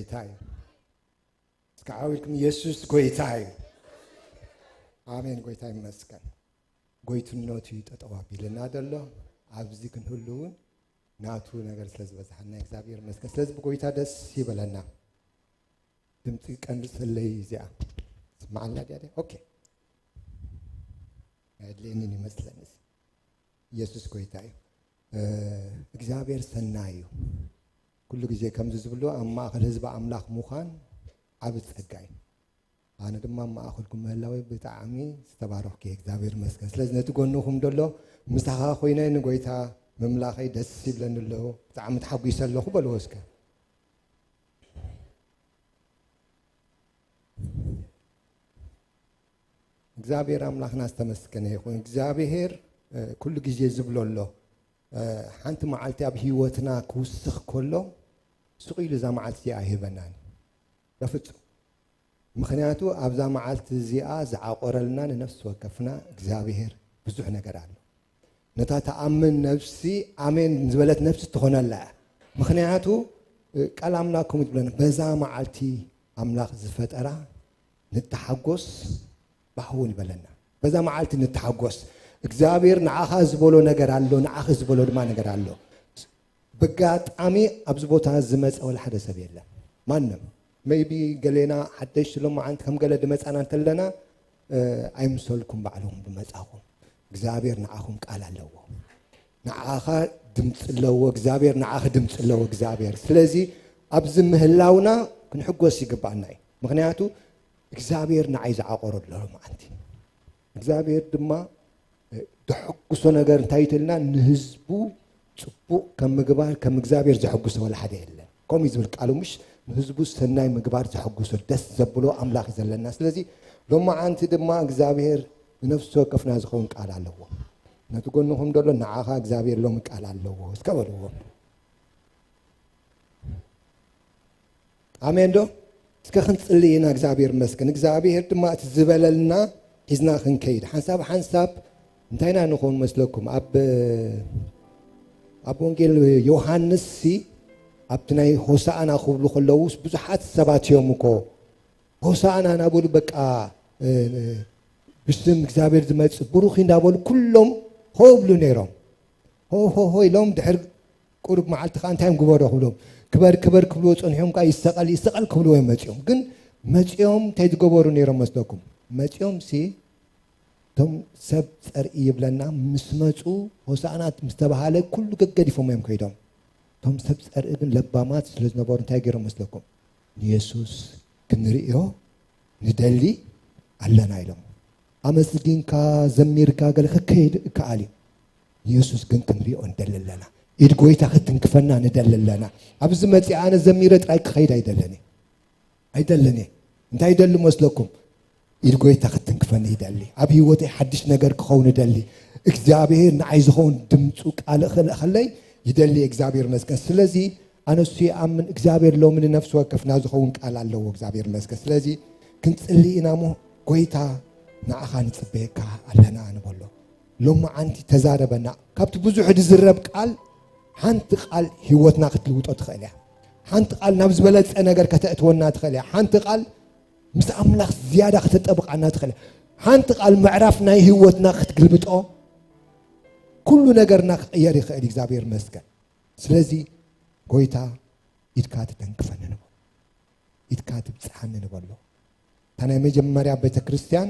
ጎይታ እዩ። እስከ ዓው ኢልኩም፣ "ኢየሱስ ጎይታ እዩ!" ኣሜን። ጎይታ ይመስገን። ጎይትነቱ እዩ ጠጠው ኣቢልና ዘሎ። ኣብዚ ክንህሉ እውን ናቱ ነገር ስለ ዝበዝሓና እግዚኣብሔር ይመስገን። ስለዚ ብጎይታ ደስ ይበለና። ድምፂ ቀንስለይ እዚኣ። ስማዓልና ድያ? ኦኬ። ኣየድልየንን ይመስለኒ። ኢየሱስ ጎይታ እዩ። እ፣ እግዚኣብሔር ሰናይ እዩ። ኩሉ ግዜ ከምዚ ዝብሉ ኣብ ማእከል ህዝቢ ኣምላኽ ምዃን ዓቢ ጸጋ እዩ። ኣነ ድማ ኣብ ማእከልኩም ምህላወይ ብጣዕሚ ዝተባረኽኩ እየ። እግዚኣብሔር ይመስገን። ስለዚ ነቲ ጎንኹም ደሎ ምሳኻ ኮይነ ንጎይታ ምምላኸይ ደስ ይብለኒ ኣሎ። ብጣዕሚ ተሓጒሰ ኣለኹ በልዎ እስከ። እግዚኣብሔር ኣምላኽና ዝተመስገነ ይኹን። እግዚኣብሔር፣ እ፣ ኩሉ ግዜ ዝብሎ ኣሎ፣ እ፣ ሓንቲ መዓልቲ ኣብ ህይወትና ክውስኽ ከሎ ስቕ ኢሉ እዛ መዓልቲ እዚኣ ኣይህበናን። በፍጹም። ምኽንያቱ ኣብዛ መዓልቲ እዚኣ ዝዓቆረልና ንነፍሲ ወከፍና እግዚኣብሔር ብዙሕ ነገር ኣሎ። ነታ ትኣምን ነፍሲ ኣሜን ዝበለት ነፍሲ ትኾነላ እያ። ምኽንያቱ፣ እ፣ ቃል ኣምላኽ ከምኡ ትብለና፣ በዛ መዓልቲ ኣምላኽ ዝፈጠራ ንተሓጎስ ባህ እውን ይበለና። በዛ መዓልቲ ንተሓጎስ። እግዚኣብሔር ንዓኻ ዝበሎ ነገር ኣሎ፣ ንዓኺ ዝበሎ ድማ ነገር ኣሎ። ብጋጣሚ ኣብዚ ቦታ ዝመጸ ወላ ሓደ ሰብ የለን። ማንም። ሜይቢ ገሌና ሓደሽቲ ሎማዓንቲ ከም ገለ ድመጻና እንተለና፣ እ፣ ኣይምሰልኩም ባዕልኹም ድመጻኹም። እግዚኣብሔር ንዓኹም ቃል ኣለዎ። ንዓኻ ድምፂ ኣለዎ እግዚኣብሔር፣ ንዓኺ ድምፂ ኣለዎ እግዚኣብሔር። ስለዚ ኣብዚ ምህላውና ክንሕጎስ ይግባኣና እዩ። ምኽንያቱ እግዚኣብሔር ንዓይ ዝዓቆሮ ኣሎ ሎማዓንቲ። እግዚኣብሔር ድማ፣ እ፣ ደሐጉሶ ነገር እንታይ እዩ ተልና፣ ንህዝቡ ጽቡቕ ከም ምግባር፣ ከም እግዚኣብሔር ዘሐጉሶ ወላ ሓደ የለን። ከምኡ እዩ ዝብል ቃሉ፣ ምሽ? ንህዝቡ ሰናይ ምግባር ዘሐጉሶ፣ ደስ ዘብሎ ኣምላኽ እዩ ዘለና። ስለዚ ሎማዓንቲ ድማ እግዚኣብሔር ንነፍሲ ወከፍና ዝኸውን ቃል ኣለዎ። ነቲ ጎንኹም ደሎ፣ ንዓኻ እግዚኣብሔር ሎሚ ቃል ኣለዎ እስከ በልዎ። ኣሜን ዶ? እስከ ክንጽሊ ኢና። እግዚኣብሔር ይመስገን። እግዚኣብሔር ድማ እቲ ዝበለልና ሒዝና ክንከይድ። ሓንሳብ ሓንሳብ እንታይ ኢና ንኸውን መስለኩም? ኣብ፣ ኣብ ወንጌል ዮሃንስ ሲ፣ ኣብቲ ናይ ሆሳዕና ክብሉ ከለውስ ብዙሓት ሰባት እዮም እኮ ሆሳዕና እናበሉ በቃ፣ እ፣ ብስም እግዚኣብሔር ዝመጽእ ብሩኽ እዩ እንዳበሉ ኩሎም ሆ ይብሉ ነይሮም። ሆ፣ ሆ፣ ሆ ኢሎም ድሕር ቁሩብ መዓልቲ ከኣ እንታይ እዮም ግበሩ ክብሎም? ክበር፣ ክበር ክብልዎ ጸኒሖም ከኣ ይሰቐል፣ ይሰቐል ክብልዎ እዮም መጺኦም። ግን መጺኦም እንታይ ዝገበሩ ነይሮም መስለኩም? መጺኦም ሲ እቶም ሰብ ጸርኢ ይብለና ምስ መጹ ሆሳዕና ምስ ተባሃለ ኩሉ ገገዲፎም እዮም ከይዶም። እቶም ሰብ ጸርኢ ግን ለባማት ስለ ዝነበሩ እንታይ ገይሮም መስለኩም? ንየሱስ ክንርእዮ ንደሊ ኣለና ኢሎም። ኣመስጊንካ፣ ዘሚርካ፣ ገለ ክከይድ እከኣል እዩ። ንየሱስ ግን ክንሪኦ ንደሊ ኣለና። ኢድ ጎይታ ክትንክፈና ንደሊ ኣለና። ኣብዚ መጺኣ ኣነ ዘሚረ ጥራይ ክኸይድ ኣይደልን እየ። ኣይደልን እየ። እንታይ ይደሊ መስለኩም? ኢድ ጎይታ ክትንክፈኒ ይደሊ። ኣብ ህይወተይ ሓድሽ ነገር ክኸውን ይደሊ። እግዚኣብሔር ንዓይ ዝኸውን ድምፁ ቃል ክልእኸለይ ይደሊ። እግዚኣብሔር ይመስገን። ስለዚ ኣነ እሱ ይኣምን። እግዚኣብሔር ሎሚ ንነፍሲ ወከፍና ዝኸውን ቃል ኣለዎ። እግዚኣብሔር ይመስገን። ስለዚ ክንጽሊ ኢና እሞ፣ ጎይታ ንዓኻ ንጽበየካ ኣለና ንበሎ። ሎማዓንቲ ተዛረበና። ካብቲ ብዙሕ ዝዝረብ ቃል ሓንቲ ቃል ህይወትና ክትልውጦ ትኽእል እያ። ሓንቲ ቃል ናብ ዝበለጸ ነገር ከተእትወና ትኽእል እያ። ሓንቲ ቃል ምስ ኣምላኽ ዝያዳ ከተጠብቃና ትኽእል እያ። ሓንቲ ቃል ምዕራፍ ናይ ህይወትና ክትግልብጦ፣ ኩሉ ነገርና ክቕየር ይኽእል። እግዚኣብሔር ይመስገን። ስለዚ ጎይታ ኢድካ ትተንክፈኒ ንበሎ። ኢድካ ትብጽሓኒ ንበሎ። እታ ናይ መጀመርያ ቤተ ክርስቲያን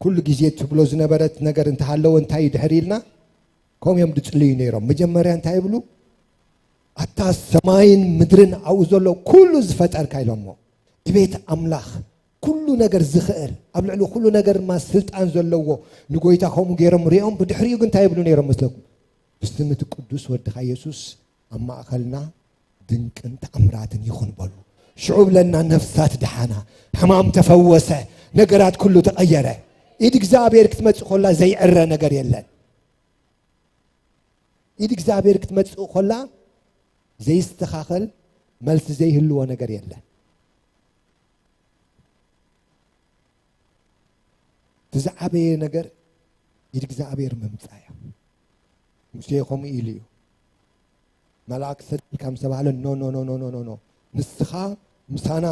ኩሉ ግዜ ትብሎ ዝነበረት ነገር እንተሃለወ እንታይ እዩ ድሕር ኢልና? ከምኡ እዮም ድጽልዩ ነይሮም። መጀመርያ እንታይ ይብሉ? ኣታ ሰማይን ምድርን ኣብኡ ዘሎ ኩሉ ዝፈጠርካ ኢሎሞ። እቤት ኣምላኽ ኩሉ ነገር ዝኽእል፣ ኣብ ልዕሊ ኩሉ ነገር ድማ ስልጣን ዘለዎ ንጎይታ ከምኡ ገይሮም ሪኦም። ብድሕሪኡ ግን እንታይ ይብሉ ነይሮም መስለኩም? ብስም እቲ ቅዱስ ወድኻ የሱስ ኣብ ማእኸልና ድንቅን ተኣምራትን ይኹን በሉ። ሽዑ ብለና ነፍሳት ደሓና፣ ሕማም ተፈወሰ፣ ነገራት ኩሉ ተቐየረ። ኢድ እግዚኣብሔር ክትመጽእ ኮላ ዘይዕረ ነገር የለን። ኢድ እግዚኣብሔር ክትመጽእ ኮላ ዘይስተኻኸል መልሲ ዘይህልዎ ነገር የለን። እቲ ዝዓበየ ነገር ኢድ እግዚኣብሔር ምምጻእ እያ። ሙሴ ከምኡ ኢሉ እዩ። መልኣክ ሰደድካ ምስ ተባህለ፣ ኖ፣ ኖ፣ ኖ፣ ኖ፣ ኖ፣ ኖ፣ ኖ። ንስኻ ምሳና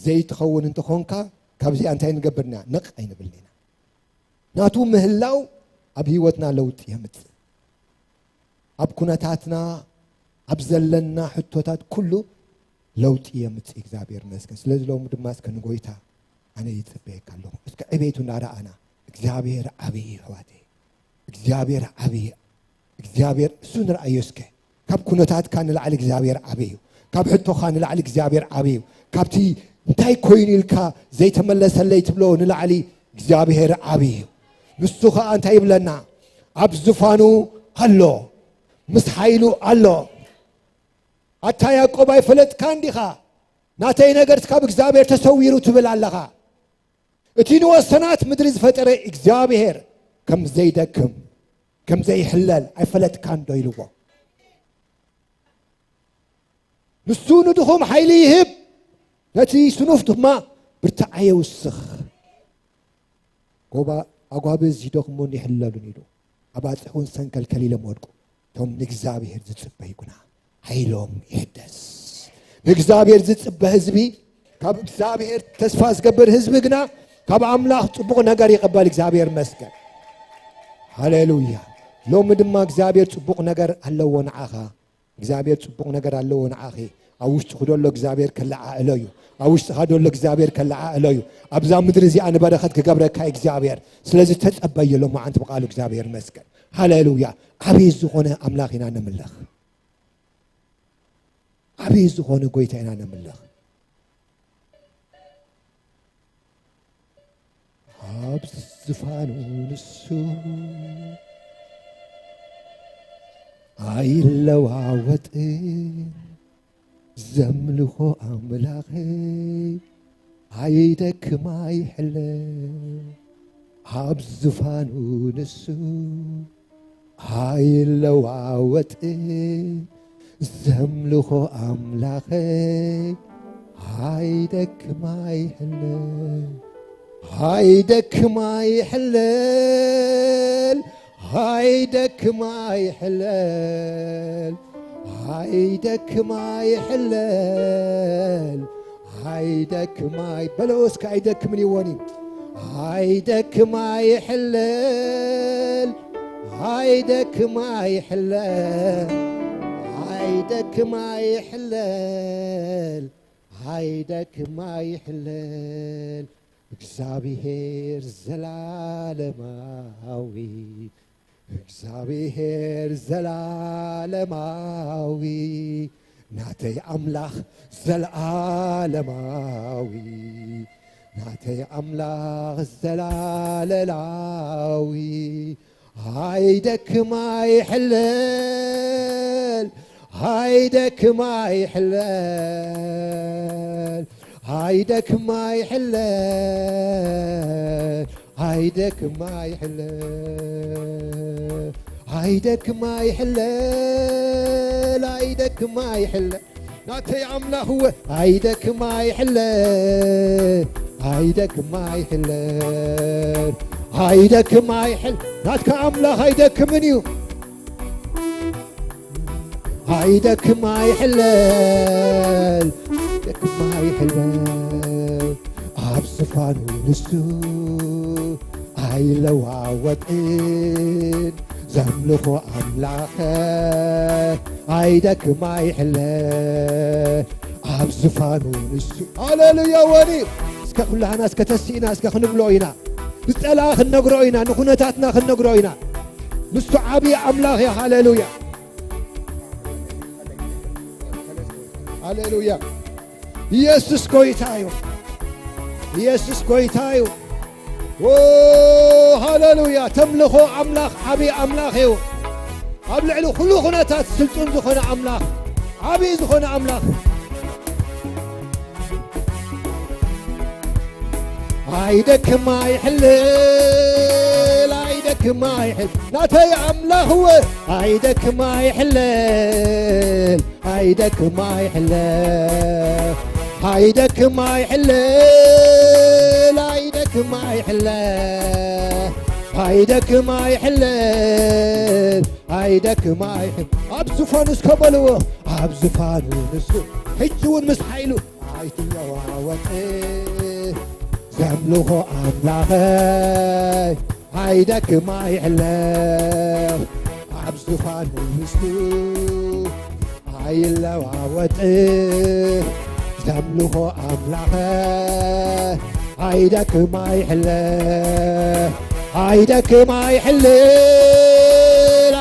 ዘይትኸውን እንተኾንካ፣ ካብዚኣ እንታይ ንገብርና? ነቕ ኣይንብልን ኢና። ናቱ ምህላው ኣብ ህይወትና ለውጢ የምጽእ። ኣብ ኩነታትና፣ ኣብ ዘለና ሕቶታት ኩሉ ለውጢ የምጽእ። እግዚኣብሔር ይመስገን። ስለዚ ሎሚ ድማ እስከ ንጎይታ ኣነ ይጽበየካ ኣለኹ። እስከ ዕቤቱ እናረኣና፣ እግዚኣብሔር ዓብዪ እዩ ኣሕዋተይ። እግዚኣብሔር ዓብዪ እዩ። እግዚኣብሔር እሱ ንርኣዮ እስከ። ካብ ኩነታትካ ንላዕሊ እግዚኣብሔር ዓብዪ እዩ። ካብ ሕቶኻ ንላዕሊ እግዚኣብሔር ዓብዪ እዩ። ካብቲ እንታይ ኮይኑ ኢልካ ዘይተመለሰለይ ትብሎ ንላዕሊ እግዚኣብሔር ዓብዪ እዩ። ንሱ ኸኣ እንታይ ይብለና? ኣብ ዝፋኑ ኣሎ፣ ምስ ሓይሉ ኣሎ። ኣታ ያዕቆብ ኣይፈለጥካን ዲኻ? ናተይ ነገር ካብ እግዚኣብሔር ተሰዊሩ ትብል ኣለኻ። እቲ ንወሰናት ምድሪ ዝፈጠረ እግዚኣብሔር ከም ዘይደክም፣ ከም ዘይሕለል ኣይፈለጥካን ዶ ኢልዎ። ንሱ ንድኹም ሓይሊ ይህብ፣ ነቲ ስኑፍ ድማ ብርትዓ የውስኽ። ጎባ ኣጓብዝ ይደኽሙን ይሕለሉን ኢሉ፣ ኣባጽሕ እውን ሰንከልከል ኢሎም ወድቁ። እቶም ንእግዚኣብሔር ዝጽበዩ ግና ሓይሎም ይሕደስ። ንእግዚኣብሔር ዝጽበ ህዝቢ፣ ካብ እግዚኣብሔር ተስፋ ዝገብር ህዝቢ ግና ካብ ኣምላኽ ጽቡቕ ነገር ይቕበል። እግዚኣብሔር ይመስገን። ሃሌሉያ። ሎሚ ድማ እግዚኣብሔር ጽቡቕ ነገር ኣለዎ ንዓኻ። እግዚኣብሔር ጽቡቕ ነገር ኣለዎ ንዓኺ። ኣብ ውሽጥኺ ደሎ እግዚኣብሔር ከለዓዕሎ እዩ። ኣብ ውሽጥኻ ደሎ እግዚኣብሔር ከለዓዕሎ እዩ። ኣብዛ ምድሪ እዚኣ ንበረኸት ክገብረካ እዩ እግዚኣብሔር። ስለዚ ተጸበዮ ሎማዓንቲ ብቓሉ። እግዚኣብሔር ይመስገን። ሃሌሉያ። ዓብዪ ዝኾነ ኣምላኽ ኢና ነምልኽ። ዓብዪ ዝኾነ ጎይታ ኢና ነምልኽ። ኣብ ዝፋኑ ንሱ ኣይለዋወጥን፣ ዘምልኾ ኣምላኸይ ኣይደክም ኣይሕለ። ኣብ ዝፋኑ ንሱ ኣይለዋወጥን፣ ዘምልኾ ኣምላኸይ ኣይደክም ኣይሕለ። ኣይደክም ኣይሕለል፣ ኣይደክም ኣይሕለል፣ ኣይደክም ኣይሕለል፣ ኣይደክም ኣይ-፣ በሎ እስከ። ኣይደክምን ይወኒ። ኣይደክም ኣይሕለል፣ ኣይደክም ኣይሕለል፣ ኣይደክም ኣይሕለል፣ ኣይደክም ኣይሕለል። እግዚኣብሔር ዘላለማዊ፣ እግዚኣብሔር ዘላለማዊ፣ ናተይ ኣምላኽ ዘላለማዊ፣ ናተይ ኣምላኽ ዘላለላዊ፣ ኣይደክም ኣይሕለል፣ ኣይደክም ኣይሕለል፣ ኣይደክም ኣይሕለል፣ ኣይደክም ኣይሕለል፣ ኣይደክም ኣይሕለል፣ ኣይደክም ኣይሕለል። ናተይ ኣምላኽ እወ ኣይደክም ኣይሕለል፣ ኣይደክም ኣይሕለል፣ ኣይደክም ኣይሕል። ናትካ ኣምላኽ ኣይደክምን እዩ። ኣይደክም ኣይሕለል፣ ኣይደክም ኣይሕለል፣ ኣብ ዝፋኑ ንሱ ኣይለዋወጥን፣ ዘምልኾ ኣምላኸ ኣይደክም ኣይሕለ፣ ኣብ ዝፋኑ ንሱ። ሃሌሉያ ወኒ። እስከ ኩላህና እስከ ተሲእና እስከ ክንብሎ ኢና። ንጸላእ ክንነግሮ ኢና፣ ንኹነታትና ክንነግሮ ኢና። ንሱ ዓብዪ ኣምላኽ እዩ። ሃሌሉያ። ሃሌሉያ። ኢየሱስ ጎይታ እዩ። ኢየሱስ ጎይታ እዩ። ኦ፣ ሃሌሉያ። ተምልኾ ኣምላኽ ዓብዪ ኣምላኽ እዩ። ኣብ ልዕሊ ኩሉ ኩነታት ስልጡን ዝኾነ ኣምላኽ፣ ዓብዪ ዝኾነ ኣምላኽ። ኣይደክም ኣይሕልል፣ ኣይደክም ኣይሕል-፣ ናተይ ኣምላኽ እወ፣ ኣይደክም ኣይሕልል፣ ኣይደክም ኣይሕልል፣ ኣይደክም ኣይሕልል፣ ኣይደክም ኣይሕልል፣ ኣይደክም ኣይሕልል፣ ኣይደክም ኣይሕል-፣ ኣብ ዙፋኑ እስከ በልዎ፣ ኣብ ዝፋኑ ንሱ ሕጂ እውን ምስ ሓይሉ ኣይትለዋወጥ። ዘምልኾ ኣምላኸይ ኣይደክም ኣይሕለፍ። ኣብ ዝፋኑ ንሱ ኣይለዋወጥ። ዘምልኾ ኣምላኸ ኣይደክም ኣይሕለ ኣይደክም ኣይሕለ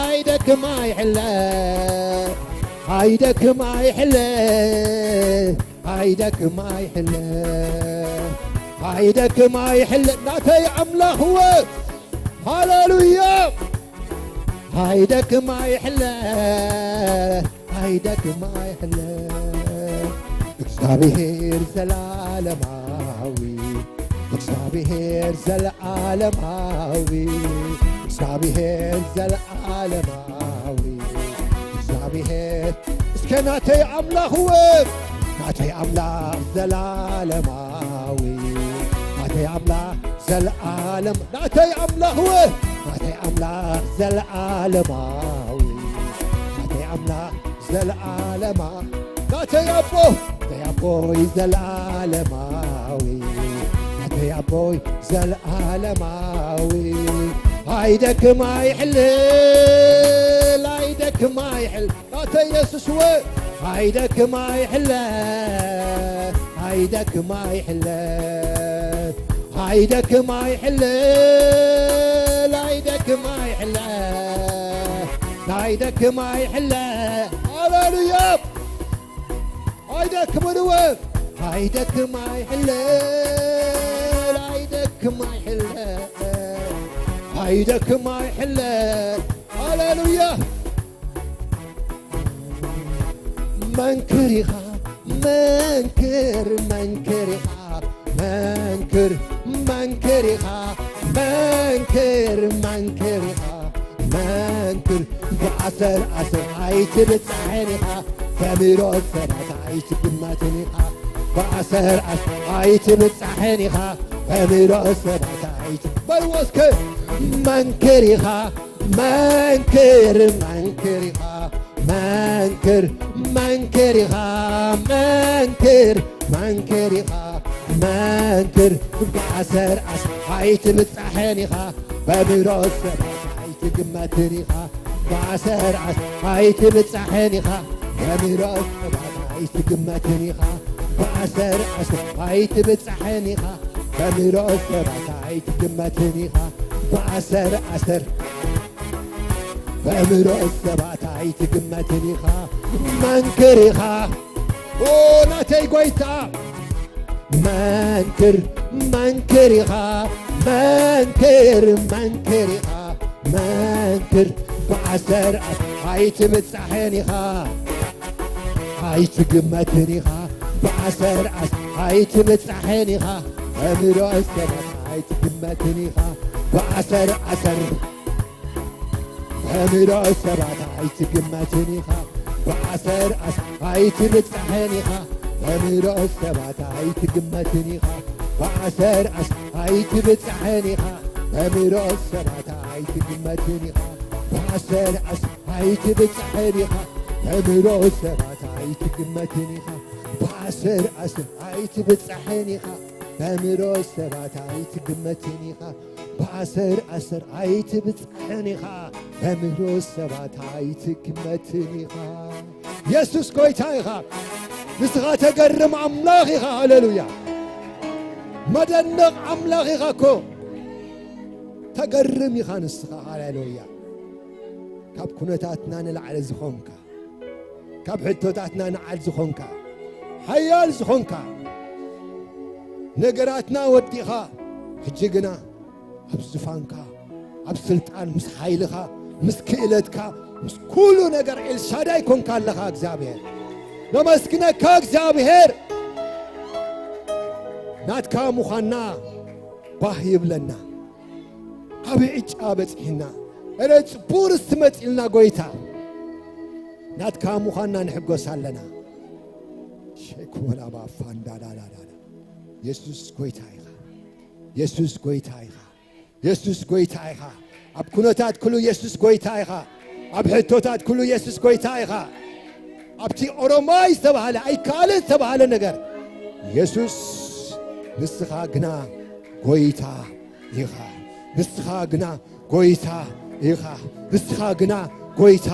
ኣይደክም ኣይሕለ ኣይደክም ኣይሕለ ኣይደክም ኣይሕለ ኣይደክም ኣይሕለ ናተይ ኣምላኽወ። ሃሌሉያ። ኣይደክም ኣይሕለ ኣይደክም ኣይሕለ እግዚኣብሔር ዘላለማዊ እግዚኣብሔር ዘላለማዊ እግዚኣብሔር ዘላለማዊ እግዚኣብሔር እስከ ናተይ ኣምላኽወ ናተይ ኣምላኽ ዘላለማዊ ናተይ ኣምላኽ ዘልኣለም ናተይ ኣምላኽወ ናተይ ኣምላኽ ዘልኣለማዊ ናተይ ኣምላኽ ዘልኣለማ ናተይ ኣቦ ናተይ ኣቦይ ዘልኣለማዊ ናተይ ኣቦይ ዘልኣለማዊ ኣይደክም ኣይሕልል ኣይደክም ኣይሕል ናተ ኢየሱስ ወ ኣይደክም ኣይሕለ ኣይደክም ኣይሕለ ኣይደክም ኣይሕለ ኣይደክም ኣይሕለ ኣይደክም ኣይሕለ ሃሌሉያ ኣይደክምን ወ ኣይደክም ኣይሕለ ኣይደክም ኣይሕለ ኣይደክም ኣይሕለ ሃሌሉያ መንክር ኢኻ መንክር መንክር ኢኻ መንክር መንክር ኢኻ መንክር መንክር ኢኻ መንክር ብኣሰር ኣሰር ኣይትብጻሕን ኢኻ በሚሮ ሰባት ኣይትግመትን ኢኻ ብኣሰር ኣሰር ኣይትብጻሕን ኢኻ በሚሮ ሰባት ኣይትበልዎ እስከ መንክር ኢኻ መንክር መንክር ኢኻ መንክር መንክር ኢኻ መንክር መንክር ኢኻ መንክር ብኣሰር ኣስ ኣይትብጻሕን ኢኻ በሚሮ ሰባት ኣይትግመትን ኢኻ ብኣሰር ኣስ ኣይትብጻሕን ኢኻ በሚሮ ሰባት ኣይትግመትን ኢኻ ብኣሰር ኣስ ኣይትብጻሕን ኢኻ በሚሮ ሰባት ኣይትግመትን ኢኻ ብኣሰር ኣሰር በእምሮ ሰባት ኣይትግመትን ኢኻ መንክር ኢኻ ኦ ናተይ ጎይታ መንክር መንክር ኢኻ መንክር መንክር ኢኻ መንክር ብዓሰር ኣይትብጻሕን ኢኻ ኣይትግመትን ኢኻ ብዓሰር ኣይትብጻሕን ኢኻ በእምሮ ሰባት ኣይትግመትን ኢኻ ብዓሰር ኣሰር በሚሮ ሰባት ኣይትግመትን ኢኻ ብዓሰር ኣስ ኣይትብጻሕን ኢኻ በሚሮ ሰባት ኣይትግመትን ኢኻ ብዓሰር ኣስ ኣይትብጻሕን ኢኻ በሚሮ ሰባት ኣይትግመትን ኢኻ ብዓሰር ኣስ ኣይትብጻሕን ኢኻ በሚሮ ሰባት ኣይትግመትን ኢኻ ብዓሰር ኣስ ኣይትብጻሕን ኢኻ በሚሮ ሰባት ኣይትግመትን ኢኻ ብኣሰር ኣሰር ኣይትብጻሕን ኢኻ በምህሮ ሰባት ኣይትግመትን ኢኻ የሱስ ጎይታ ኢኻ ንስኻ ተገርም ኣምላኽ ኢኻ ሃሌሉያ መደነቕ ኣምላኽ ኢኻ እኮ ተገርም ኢኻ ንስኻ ሃሌሉያ ካብ ኩነታትና ንላዕሊ ዝኾንካ ካብ ሕቶታትና ንዓል ዝኾንካ ሓያል ዝኾንካ ነገራትና ወዲኻ ሕጂ ግና ኣብ ዝፋንካ ኣብ ስልጣን ምስ ሓይልኻ ምስ ክእለትካ ምስ ኩሉ ነገር ኤልሻዳይ ኮንካ ኣለኻ እግዚኣብሔር ነመስግነካ እግዚኣብሔር ናትካ ምዃንና ባህ ይብለና ዓብዪ ዕጫ በጺሕና እረ ጽቡርስ ትመጽልና ጎይታ ናትካ ምዃንና ንሕጎስ ኣለና ሸኮላ ባፋንዳዳዳዳ የሱስ ጎይታ ኢኻ የሱስ ጎይታ ኢኻ የሱስ ጎይታ ኢኻ ኣብ ኩነታት ኩሉ የሱስ ጎይታ ኢኻ ኣብ ሕቶታት ኩሉ የሱስ ጎይታ ኢኻ ኣብቲ ኦሮማይ ዝተባህለ ኣይከኣልን ዝተባህለ ነገር፣ የሱስ ንስኻ ግና ጎይታ ኢኻ። ንስኻ ግና ጎይታ ኢኻ። ንስኻ ግና ጎይታ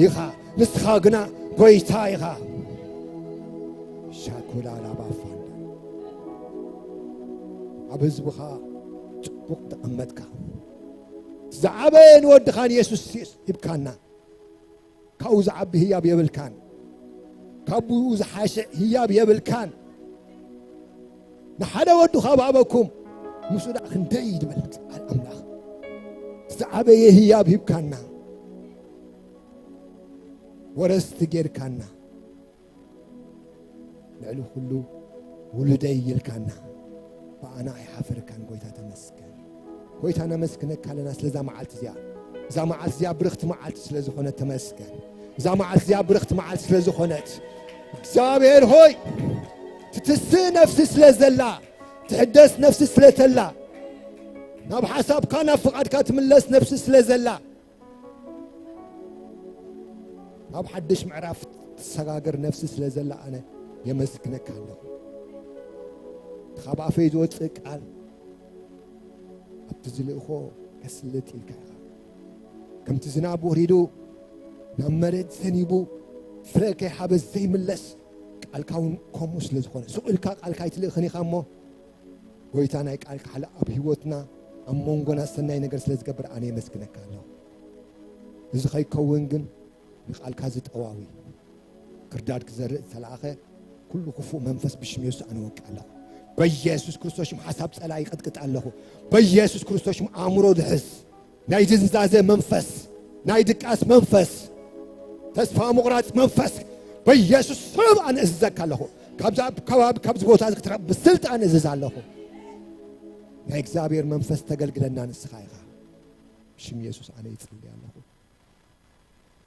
ኢኻ። ንስኻ ግና ጎይታ ኢኻ። ሻኩላ ላባፋንዳ ኣብ ህዝብኻ ጽቡቕ ተቐመጥካ። ዝዓበየ ንወድኻን የሱስ ሂብካና። ካብኡ ዝዓቢ ህያብ የብልካን። ካብኡ ዝሓሸ ህያብ የብልካን። ንሓደ ወዱ ካብ ኣበኩም፣ ምስኡ ደኣ ክንደይ ይድበል ቃል ኣምላኽ። ዝዓበየ ህያብ ሂብካና። ወረስቲ ጌርካና። ልዕሊ ኩሉ ውሉደይ ኢልካና። ብኣና ኣይሓፈርካን ጎይታ፣ ተመስገን። ጎይታ፣ ነመስግነካ ኣለና ስለዛ መዓልቲ እዚኣ። እዛ መዓልቲ እዚኣ ብርኽቲ መዓልቲ ስለ ዝኾነት ተመስገን። እዛ መዓልቲ እዚኣ ብርኽቲ መዓልቲ ስለ ዝኾነት፣ እግዚኣብሔር ሆይ፣ ትትስእ ነፍሲ ስለ ዘላ፣ ትሕደስ ነፍሲ ስለ ተላ፣ ናብ ሓሳብካ ናብ ፍቓድካ ትምለስ ነፍሲ ስለ ዘላ፣ ናብ ሓድሽ ምዕራፍ ትሰጋገር ነፍሲ ስለ ዘላ ኣነ የመስግነካ ኣለኹ። ካብ ኣፈይ ዝወፅእ ቃል ኣብቲ ዝልእኾ ከስልጥ ኢልካ ኢኻ። ከምቲ ዝናብ ወሪዱ ናብ መሬት ዘኒቡ ፍረ ከይሃበ ዘይምለስ፣ ቃልካ እውን ከምኡ ስለ ዝኾነ፣ ሱቕ ኢልካ ቃልካ ኣይትልእኽን ኢኻ እሞ፣ ጎይታ፣ ናይ ቃልካ ሓይሊ ኣብ ህይወትና፣ ኣብ መንጎና ሰናይ ነገር ስለ ዝገብር ኣነ የመስግነካ ኣለኹ። እዚ ከይከውን ግን ንቃልካ ዝጠዋዊ ክርዳድ ክዘርእ ዝተላእኸ ኩሉ ክፉእ መንፈስ ብሽም የሱስ ኣነ ወቂ ኣለኹ። በኢየሱስ ክርስቶስ ሽም ሓሳብ ጸላኢ ይቐጥቅጥ ኣለኹ። በኢየሱስ ክርስቶስ ሽም ኣእምሮ ድሕዝ፣ ናይ ድንዛዘ መንፈስ፣ ናይ ድቃስ መንፈስ፣ ተስፋ ምቑራጽ መንፈስ በኢየሱስ ስም ኣነ እዝዘካ ኣለኹ። ካብዛ ከባቢ፣ ካብዚ ቦታ እዚ ክትረብ ብስልጣን እዝዝ ኣለኹ። ናይ እግዚኣብሔር መንፈስ ተገልግለና ንስኻ ኢኻ። ብሽም የሱስ ኣነ ይጽሊ ኣለኹ።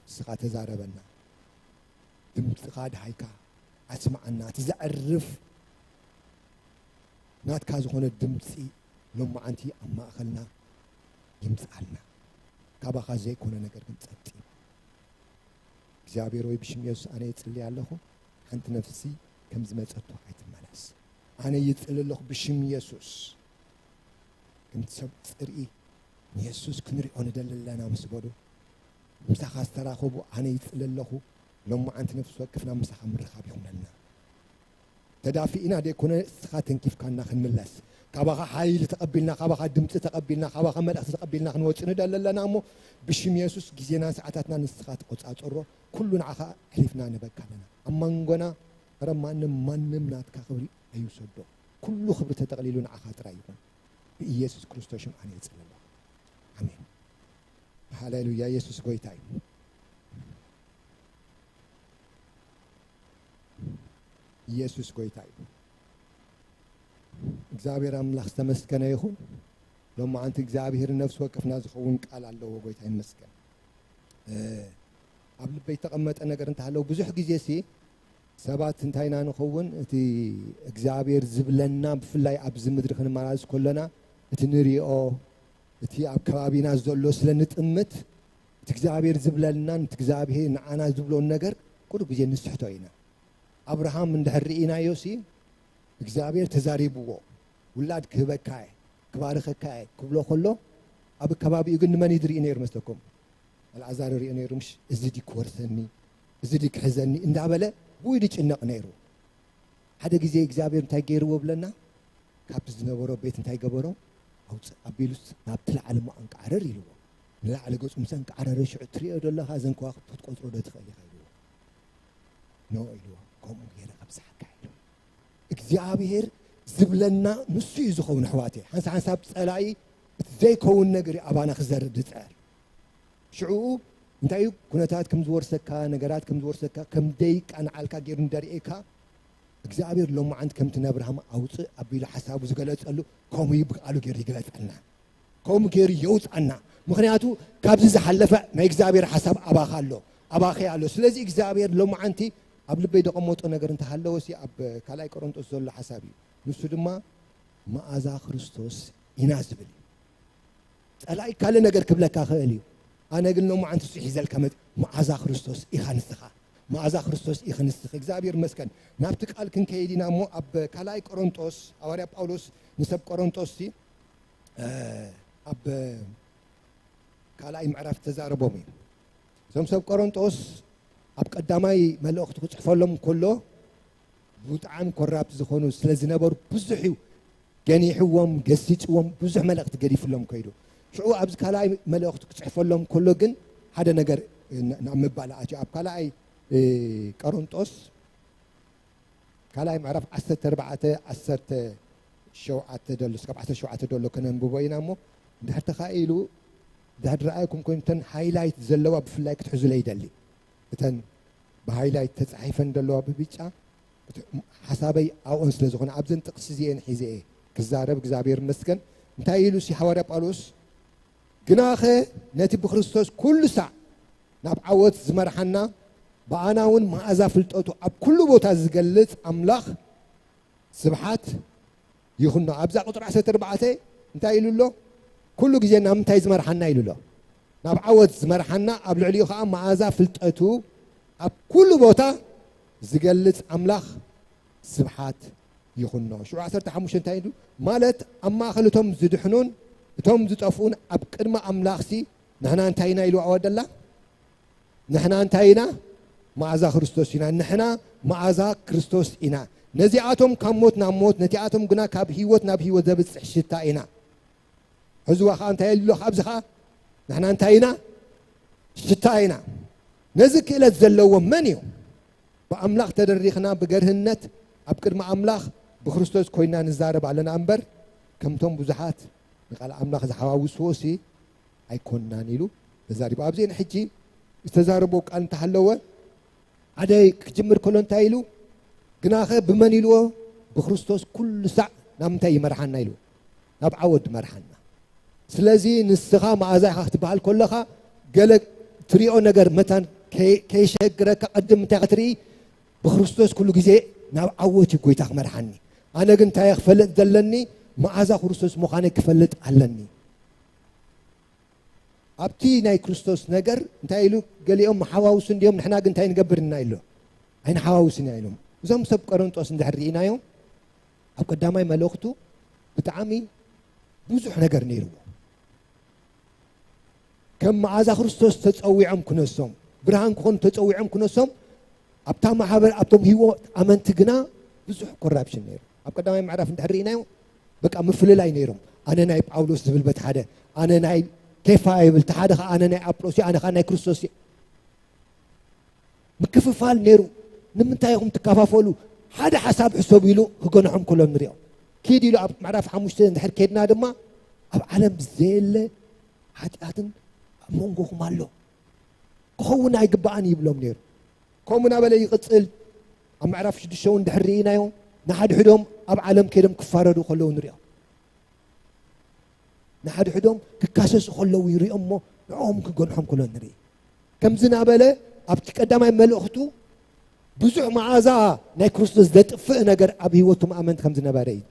ንስኻ ተዛረበና። ድምፅኻ ደሃይካ ኣስምዓና። እቲ ዘዕርፍ ናትካ ዝኾነ ድምፂ ሎማዓንቲ ኣብ ማእኸልና ይምፅኣልና። ካባኻ ዘይኮነ ነገር ግን ጸጥ ይበል። እግዚኣብሔር ወይ ብሽም የሱስ ኣነ ይጽሊ ኣለኹ። ሓንቲ ነፍሲ ከም ዝመጸቶ ኣይትመለስ። ኣነ ይጽሊ ኣለኹ ብሽም የሱስ። ከምቲ ሰብ ጽርኢ ንየሱስ ክንሪኦ ንደሊ ኣለና ምስ በሉ፣ ምሳኻ ዝተራኸቡ ኣነ ይጽሊ ኣለኹ። ሎማዓንቲ ነፍሲ ወከፍና ምሳኻ ምርኻብ ይኹነልና። ተዳፊእና ደይኮነ እስኻ ተንኪፍካና ክንምለስ፣ ካባኻ ሓይሊ ተቐቢልና፣ ካባኻ ድምፂ ተቐቢልና፣ ካባኻ መልእኽቲ ተቐቢልና ክንወፅእ ንደሊ ኣለና እሞ፣ ብሽም የሱስ ግዜናን ሰዓታትና ንስኻ ተቆጻጸሮ። ኩሉ ንዓኻ ኣሕሊፍና ንበካ ኣለና። ኣብ መንጎና ረ ማንም፣ ማንም ናትካ ክብሪ ኣይውሰዶ። ኩሉ ክብሪ ተጠቕሊሉ ንዓኻ ጥራይ ይኹን። ብኢየሱስ ክርስቶስ ሽም ኣነ ይጽሊ ኣለኹ። ኣሜን። ሃሌሉያ። ኢየሱስ ጎይታ እዩ። ኢየሱስ ጎይታ እዩ። እግዚኣብሔር ኣምላኽ ዝተመስገነ ይኹን። ሎማዓንቲ እግዚኣብሔር ነፍሲ ወከፍና ዝኸውን ቃል ኣለዎ። ጎይታ ይመስገን። እ፣ ኣብ ልበይ ዝተቐመጠ ነገር እንተሃለዎ፣ ብዙሕ ግዜ ሲ ሰባት እንታይ ኢና ንኸውን? እቲ እግዚኣብሔር ዝብለና፣ ብፍላይ ኣብዚ ምድሪ ክንመላለስ ከሎና፣ እቲ ንሪኦ፣ እቲ ኣብ ከባቢና ዘሎ ስለ ንጥምት፣ እቲ እግዚኣብሔር ዝብለናን እቲ እግዚኣብሔር ንዓና ዝብሎን ነገር ቁሩብ ግዜ ንስሕቶ ኢና። ኣብርሃም እንድሕር ርኢናዮ ሲ፣ እግዚኣብሔር ተዛሪብዎ፣ ውላድ ክህበካ እየ፣ ክባርኸካ እየ ክብሎ ከሎ፣ ኣብ ከባቢኡ ግን ንመን እዩ ዝርኢ ነይሩ መስለኩም? ኣልዓዛር ይሪኦ ነይሩ፣ ምሽ? እዚ ድዩ ክወርሰኒ፣ እዚ ድዩ ክሕዘኒ እንዳበለ ብኡ ይጭነቕ ነይሩ። ሓደ ግዜ እግዚኣብሔር እንታይ ገይርዎ ብለና? ካብቲ ዝነበሮ ቤት እንታይ ገበሮ? ኣውፅእ ኣቢሉስ ናብቲ ላዕሊ እሞ ኣንቃዕርር ኢልዎ። ንላዕሊ ገፁ ምስ ኣንቃዕረረ፣ ሽዑ ትሪኦ ዶ ኣለኻ? እዘን ከዋኽብቲ ክትቆፅሮ ዶ ትኽእል ኢኻ? ኢልዎ። ኖ ኢልዎ። ከምኡ ገይረ ከብዝሓካ ኢሉ። እግዚኣብሔር ዝብለና ንሱ እዩ ዝኸውን፣ ኣሕዋተይ። ሓንሳ ሓንሳብ ጸላኢ እቲ ዘይከውን ነገር እዩ ኣባና ክዘርእ ዝጽዕር። ሽዑኡ እንታይ እዩ? ኩነታት ከም ዝወርሰካ፣ ነገራት ከም ዝወርሰካ፣ ከም ደይቃ ንዓልካ ገይሩ እንደርእየካ፣ እግዚኣብሔር ሎማዓንቲ ከምቲ ነብርሃም ኣውፅእ ኣቢሉ ሓሳቡ ዝገለጸሉ፣ ከምኡ እዩ ብቃሉ ገይሩ ይግለጸልና። ከምኡ ገይሩ የውፅኣና። ምኽንያቱ ካብዚ ዝሓለፈ ናይ እግዚኣብሔር ሓሳብ ኣባኻ ኣሎ፣ ኣባኸ ኣሎ። ስለዚ እግዚኣብሔር ሎማዓንቲ ኣብ ልበይ ዘቐመጦ ነገር እንተሃለወ ሲ ኣብ ካልኣይ ቆሮንጦስ ዘሎ ሓሳብ እዩ። ንሱ ድማ መኣዛ ክርስቶስ ኢና ዝብል እዩ። ጸላኢ ካልእ ነገር ክብለካ ክእል እዩ። ኣነ ግን ሎማዓንቲ እሱ ሒዘልካ መጽ-፣ መኣዛ ክርስቶስ ኢኻ ንስኻ። መኣዛ ክርስቶስ ኢኺ ንስኺ። እግዚኣብሔር ይመስገን። ናብቲ ቃል ክንከይድ ኢና እሞ፣ ኣብ ካልኣይ ቆሮንጦስ፣ ሃዋርያ ጳውሎስ ንሰብ ቆሮንጦስ ሲ፣ እ፣ ኣብ ካልኣይ ምዕራፍ ተዛረቦም እዩ። እዞም ሰብ ቆሮንጦስ ኣብ ቀዳማይ መልእኽቱ ክጽሕፈሎም ከሎ፣ ብጣዕሚ ኮራፕት ዝኾኑ ስለ ዝነበሩ፣ ብዙሕ እዩ ገኒሕዎም፣ ገሲጽዎም፣ ብዙሕ መልእኽቲ ገዲፍሎም ከይዱ። ሽዑ ኣብዚ ካልኣይ መልእኽቱ ክጽሕፈሎም ከሎ ግን ሓደ ነገር ን-፣ ናብ ምባል ኣትዩ። ኣብ ካልኣይ፣ እ፣ ቆሮንጦስ ካልኣይ ምዕራፍ ዓሰርተ ኣርባዕተ፣ ዓሰርተ ሸውዓተ ደሎ፣ እስካብ ዓሰርተ ሸውዓተ ደሎ ከነንብቦ ኢና እሞ፣ እንድሕር ተኻኢሉ፣ እንድሕር ረኣይኩም ኮይንተን ሃይላይት ዘለዋ ብፍላይ ክትሕዙለይ ይደሊ። እተን ብሃይላይት ተጻሒፈን ዘለዋ ብብጫ፣ እቲ ሓሳበይ ኣብኦን ስለ ዝኾነ፣ ኣብዘን ጥቕሲ እዚኤን ሒዘ እየ ክዛረብ። እግዚኣብሔር ይመስገን። እንታይ ኢሉ ሲ ሃዋርያ ጳውሎስ? "ግናኸ ነቲ ብክርስቶስ ኩሉ ሳዕ ናብ ዓወት ዝመርሓና፣ ብኣና እውን መኣዛ ፍልጠቱ ኣብ ኩሉ ቦታ ዝገልጽ ኣምላኽ ስብሓት ይኹኖ።" ኣብዛ ቁጽሪ ዓሰርተ ኣርባዕተ እንታይ ኢሉ ኣሎ? "ኩሉ ግዜ ናብ ምንታይ ዝመርሓና?" ኢሉ ኣሎ። ናብ ዓወት ዝመርሓና፣ ኣብ ልዕሊኡ ኸዓ መኣዛ ፍልጠቱ ኣብ ኩሉ ቦታ ዝገልጽ ኣምላኽ ስብሓት ይኹኖ። ሽዑ ዓሰርተ ሓሙሽተ እንታይ ኢሉ? ማለት ኣብ ማእከል እቶም ዝድሕኑን እቶም ዝጠፍኡን ኣብ ቅድሚ ኣምላኽሲ ንሕና እንታይ ኢና ኢሉ ኣወደላ? ንሕና እንታይ ኢና? መኣዛ ክርስቶስ ኢና። ንሕና መኣዛ ክርስቶስ ኢና። ነዚኣቶም ካብ ሞት ናብ ሞት፣ ነቲኣቶም ግና ካብ ህይወት ናብ ህይወት ዘብጽሕ ሽታ ኢና። ሕዝዋ ኸዓ እንታይ ኢሉ ኣሎ? ካብዚ ኸዓ ንሕና እንታይ ኢና? ሽታ ኢና። ነዚ ክእለት ዘለዎ መን እዩ? ብኣምላኽ ተደሪኽና ብገርህነት ኣብ ቅድሚ ኣምላኽ ብክርስቶስ ኮይና ንዛረብ ኣለና እምበር፣ ከምቶም ብዙሓት ንቃል ኣምላኽ ዝሓዋውስዎ ሲ ኣይኮንናን ኢሉ ተዛሪቡ። ኣብዚ ንሕጂ ዝተዛረቦ ቃል እንተሃለወ፣ ሓደ ክጅምር ከሎ እንታይ ኢሉ? "ግናኸ ብመን?" ኢልዎ። "ብክርስቶስ ኩሉ ሳዕ ናብ ምንታይ ይመርሓና?" ኢሉ። "ናብ ዓወት ይመርሓና። ስለዚ ንስኻ መኣዛ ኢኻ ክትበሃል ከለኻ፣ ገለ ትሪኦ ነገር መታን ከይ-፣ ከይሸግረካ፣ ቅድም እንታይ ክትርኢ? ብክርስቶስ ኩሉ ግዜ ናብ ዓወት እዩ ጎይታ ክመርሓኒ። ኣነ ግን እንታይ ክፈልጥ ዘለኒ? መኣዛ ክርስቶስ ምዃነይ ክፈልጥ ኣለኒ።" ኣብቲ ናይ ክርስቶስ ነገር እንታይ ኢሉ? ገሊኦም መሓዋውሱ እንዲኦም፣ ንሕና ግን እንታይ ንገብር ኢና ኢሎ? ኣይንሓዋውስን ኢና ኢሎም። እዞም ሰብ ቆሮንጦስ እንድሕር ርኢናዮም፣ ኣብ ቀዳማይ መልእኽቱ ብጣዕሚ ብዙሕ ነገር ነይርዎ። ከም መኣዛ ክርስቶስ ተጸዊዖም ክነሶም፣ ብርሃን ክኾኑ ተጸዊዖም ክነሶም፣ ኣብታ ማሕበር፣ ኣብቶም ህይወት ኣመንቲ ግና ብዙሕ ኮራፕሽን ነይሩ። ኣብ ቀዳማይ ምዕራፍ እንድሕር ርኢናዮ፣ በቃ ምፍልላይ ነይሮም። ኣነ ናይ ጳውሎስ ዝብል በቲ ሓደ፣ ኣነ ናይ ኬፋ ይብል፣ እቲ ሓደ ኸዓ ኣነ ናይ ኣጵሎስ እየ፣ ኣነ ኸዓ ናይ ክርስቶስ እየ። ምክፍፋል ነይሩ። ንምንታይ ኢኹም ትከፋፈሉ? ሓደ ሓሳብ ሕሰቡ ኢሉ ክገንሖም ከሎ ንሪኦ። ኪድ ኢሉ ኣብ ምዕራፍ ሓሙሽተ እንድሕር ኬድና ድማ፣ ኣብ ዓለም ዘየለ ሓጢኣትን ኣብ መንጎኹም ኣሎ። ክኸውን ኣይግባኣን ይብሎም ነይሩ። ከምኡ እናበለ ይቕጽል። ኣብ ምዕራፍ ሽዱሽተ እውን እንድሕር ርኢናዮ፣ ንሓድሕዶም ኣብ ዓለም ከይዶም ክፋረዱ ከለዉ ንሪኦ። ንሓድሕዶም ክካሰሱ ከለዉ ይሪኦም እሞ፣ ንዕኦም ክገንሖም ከሎ ንርኢ። ከምዚ እናበለ ኣብቲ ቀዳማይ መልእኽቱ ብዙሕ መዓዛ ናይ ክርስቶስ ዘጥፍእ ነገር ኣብ ህይወቶም ኣመንቲ ከም ዝነበረ እዩ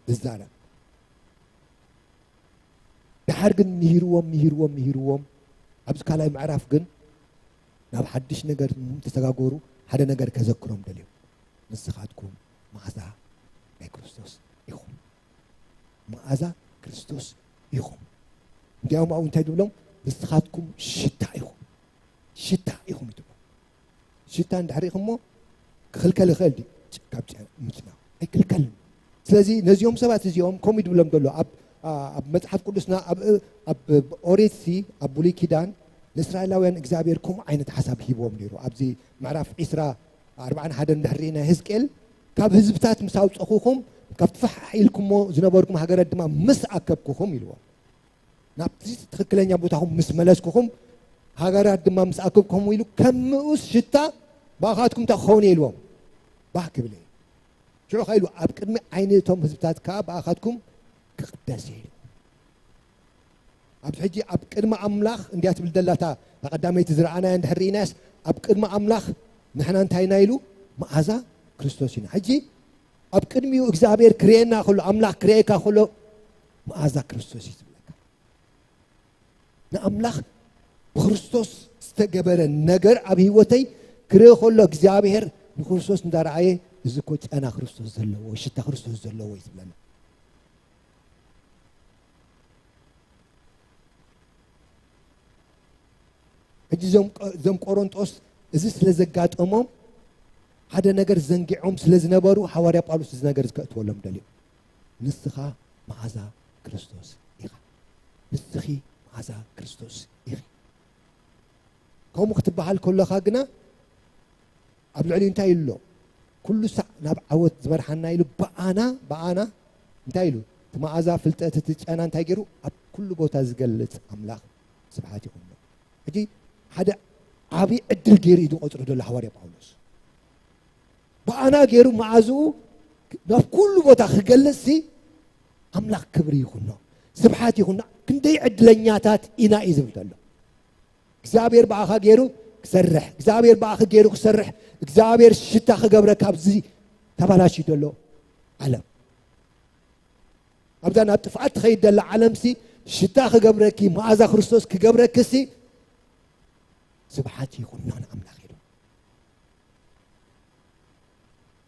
ዝዛረብ። ደሓር ግን ምሂርዎም፣ ምሂርዎም፣ ምሂርዎም። ኣብዚ ካልኣይ ምዕራፍ ግን ናብ ሓድሽ ነገር ተሰጋገሩ። ሓደ ነገር ከዘክሮም ደልዮም። ንስኻትኩም መዓዛ ናይ ክርስቶስ ኢኹም። መዓዛ ክርስቶስ ኢኹም። እንዲያውም ኣብኡ እንታይ ትብሎም? ንስኻትኩም ሽታ ኢኹም። ሽታ ኢኹም እዩ ትብሎም። ሽታ እንድሕር ኢኹሞ ክኽልከል ይኽእል ድዩ? ጭ-፣ ካብ ጨ-፣ ምጭናቕ ኣይክልከልን። ስለዚ ነዚኦም ሰባት እዚኦም ከምኡ እዩ ዝብሎም ዘሎ። ኣብ፣ ኣ-፣ ኣብ መጽሓፍ ቅዱስና፣ ኣብ፣ ኣብ ኦሪትሲ፣ ኣብ ብሉይ ኪዳን ንእስራኤላውያን እግዚኣብሔር ከምኡ ዓይነት ሓሳብ ሂብዎም ነይሩ። ኣብዚ ምዕራፍ ዒስራ፣ ኣርብዓን ሓደን እንድሕር ርኢና፣ ሕዝቅኤል፣ "ካብ ህዝብታት ምስ ኣውጸኹኹም፣ ካብቲ ፋሕ ኢልኩሞ ዝነበርኩም ሃገራት ድማ ምስ ኣከብኩኹም" ኢልዎም። "ናብቲ ትኽክለኛ ቦታኹም ምስ መለስኩኹም፣ ሃገራት ድማ ምስ ኣከብኩኹም" ኢሉ፣ "ከም ምኡዝ ሽታ ብኣኻትኩም እንታይ ክኸውን እየ?" ኢልዎም። ባህ ክብል እየ። ሽዑ ኸ ኢሉ፣ "ኣብ ቅድሚ ዓይኒ እቶም ህዝብታት ከኣ ብኣኻትኩም ክቕደስ እየ" ኢሉ። ኣብዚ ሕጂ ኣብ ቅድሚ ኣምላኽ እንድያ ትብል ዘላ እታ ቀዳመይቲ ዝረኣናያ እንድሕር ርኢናያስ፣ ኣብ ቅድሚ ኣምላኽ ንሕና እንታይ ኢና ኢሉ? መኣዛ ክርስቶስ ኢና። ሕጂ ኣብ ቅድሚኡ እግዚኣብሔር ክርእየና ከሎ፣ ኣምላኽ ክርእየካ ከሎ፣ መኣዛ ክርስቶስ እዩ ዝብለካ። ንኣምላኽ ብክርስቶስ ዝተገበረ ነገር ኣብ ህይወተይ ክርኢ ከሎ እግዚኣብሔር ንክርስቶስ እንዳረኣየ፣ እዚ እኮ ጨና ክርስቶስ ዘለዎ፣ ሽታ ክርስቶስ ዘለዎ እዩ ዝብለና። ሕጂ እዞም ቆ-፣ እዞም ቆሮንጦስ እዚ ስለ ዘጋጠሞም፣ ሓደ ነገር ዘንጊዖም ስለ ዝነበሩ፣ ሃዋርያ ጳውሎስ እዚ ነገር ዝከእትወሎም ደልዩ። ንስኻ መዓዛ ክርስቶስ ኢኻ። ንስኺ መዓዛ ክርስቶስ ኢኺ። ከምኡ ክትበሃል ከለኻ ግና፣ ኣብ ልዕሊኡ እንታይ ኢሉ ኣሎ? "ኩሉ ሳዕ ናብ ዓወት ዝመርሓና" ኢሉ፣ ብኣና፣ ብኣና እንታይ ኢሉ? እቲ መዓዛ ፍልጠት፣ እቲ ጨና እንታይ ገይሩ? ኣብ ኩሉ ቦታ ዝገልጽ ኣምላኽ ስብሓት ይኹን። ሕጂ ሓደ ዓቢ ዕድል ገይሩ እዩ ዝቆጽሮ ዘሎ ሃዋርያ ጳውሎስ። ብኣና ገይሩ መዓዝኡ ናብ ኩሉ ቦታ ክገልጽ ሲ፣ ኣምላኽ ክብሪ ይኹኖ፣ ስብሓት ይኹኖ። ክንደይ ዕድለኛታት ኢና እዩ ዝብል ዘሎ። እግዚኣብሔር ብኣኻ ገይሩ ክሰርሕ፣ እግዚኣብሔር ብኣኺ ገይሩ ክሰርሕ፣ እግዚኣብሔር ሽታ ክገብረካ ኣብዚ ተባላሽዩ ዘሎ ዓለም። ኣብዛ ናብ ጥፍኣት ትኸይድ ዘላ ዓለምሲ ሽታ ክገብረኪ፣ መኣዛ ክርስቶስ ክገብረኪሲ ስብሓት ይኹኖ ንኣምላኽ ኢሉ።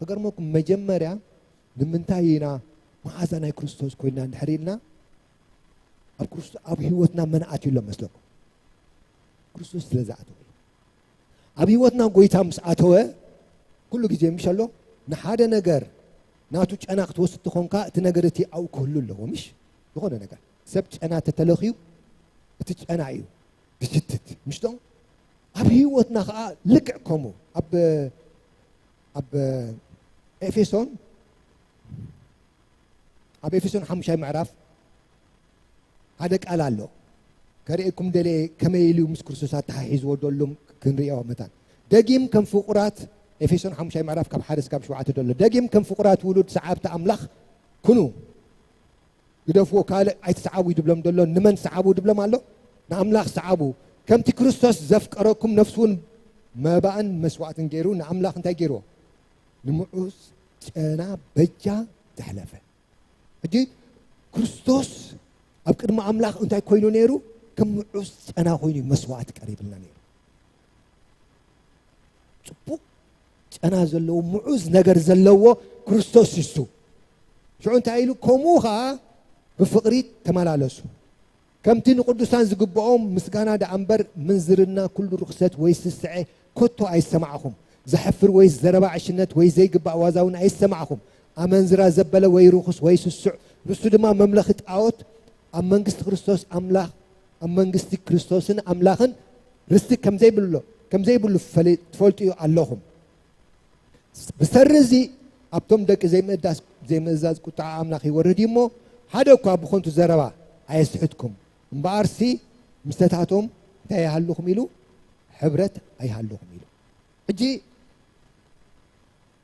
ክገርመኩም፣ መጀመርያ ንምንታይ ኢና መዓዛ ናይ ክርስቶስ ኮይና እንድሕር ኢልና፣ ኣብ ክርስቶ-፣ ኣብ ህይወትና መን ኣትዩ ኣሎ መስለኩም? ክርስቶስ ስለ ዝኣተወ እዩ። ኣብ ህይወትና ጎይታ ምስ ኣተወ፣ ኩሉ ግዜ ምሽ ኣሎ፣ ንሓደ ነገር ናቱ ጨና ክትወስድ ትኾንካ፣ እቲ ነገር እቲ ኣብኡ ክህሉ ኣለዎ። ምሽ ዝኾነ ነገር ሰብ ጨና ተተለኽዩ፣ እቲ ጨና እዩ ዝሽትት፣ ምሽ ዶ? ኣብ ህይወትና ኸዓ ልክዕ ከምኡ። ኣብ፣ ኣብ ኤፌሶን፣ ኣብ ኤፌሶን ሓሙሻይ ምዕራፍ ሓደ ቃል ኣሎ። ከርእየኩም ደልየ፣ ከመይ ኢሉ ምስ ክርስቶስ ኣተሓሒዝዎ ደሉም ክንርእዮ መታን። ደጊም ከም ፍቑራት፣ ኤፌሶን ሓሙሻይ ምዕራፍ ካብ ሓደ እስካብ ሸውዓተ ደሎ። ደጊም ከም ፍቑራት ውሉድ ሰዓብቲ ኣምላኽ ኩኑ። ግደፍዎ፣ ካልእ ኣይትስዓቡ እዩ ድብሎም ደሎ። ንመን ስዓቡ ድብሎም ኣሎ? ንኣምላኽ ስዓቡ። ከምቲ ክርስቶስ ዘፍቀረኩም ነፍሱ እውን መባእን መስዋዕትን ገይሩ ንኣምላኽ እንታይ ገይርዎ? ንምዑዝ ጨና በጃ ዘሕለፈ። ሕጂ ክርስቶስ ኣብ ቅድሚ ኣምላኽ እንታይ ኮይኑ ነይሩ? ከም ምዑዝ ጨና ኮይኑ እዩ መስዋዕቲ ቀሪብልና ነይሩ። ጽቡቕ ጨና ዘለዎ፣ ምዑዝ ነገር ዘለዎ ክርስቶስ ይሱ። ሽዑ እንታይ ኢሉ? ከምኡ ኸዓ ብፍቕሪ ተመላለሱ። ከምቲ ንቅዱሳን ዝግብኦም ምስጋና ደኣ እምበር፣ ምንዝርና፣ ኩሉ ርኽሰት ወይ ስስዐ ከቶ ኣይሰማዕኹም። ዘሕፍር ወይ ዘረባ ዕሽነት ወይ ዘይግባእ ዋዛ እውን ኣይሰማዕኹም። ኣመንዝራ ዘበለ ወይ ርኹስ ወይ ስሱዕ፣ ንሱ ድማ መምለኺ ጣዖት፣ ኣብ መንግስቲ ክርስቶስ ኣምላኽ፣ ኣብ መንግስቲ ክርስቶስን ኣምላኽን ርስቲ ከም ዘይብሎ፣ ከም ዘይብሉ ፈሊ-፣ ትፈልጡ ኣለኹም። ብሰሪ እዚ ኣብቶም ደቂ ዘይምእዳስ-፣ ዘይምእዛዝ ቁጥዓ ኣምላኽ ይወርድ እዩ እሞ፣ ሓደ እኳ ብኸንቱ ዘረባ ኣየስሕትኩም። እምበኣርሲ ምስተታቶም እንታይ ይሃልኹም ኢሉ? ሕብረት ኣይሃልኹም ኢሉ። ሕጂ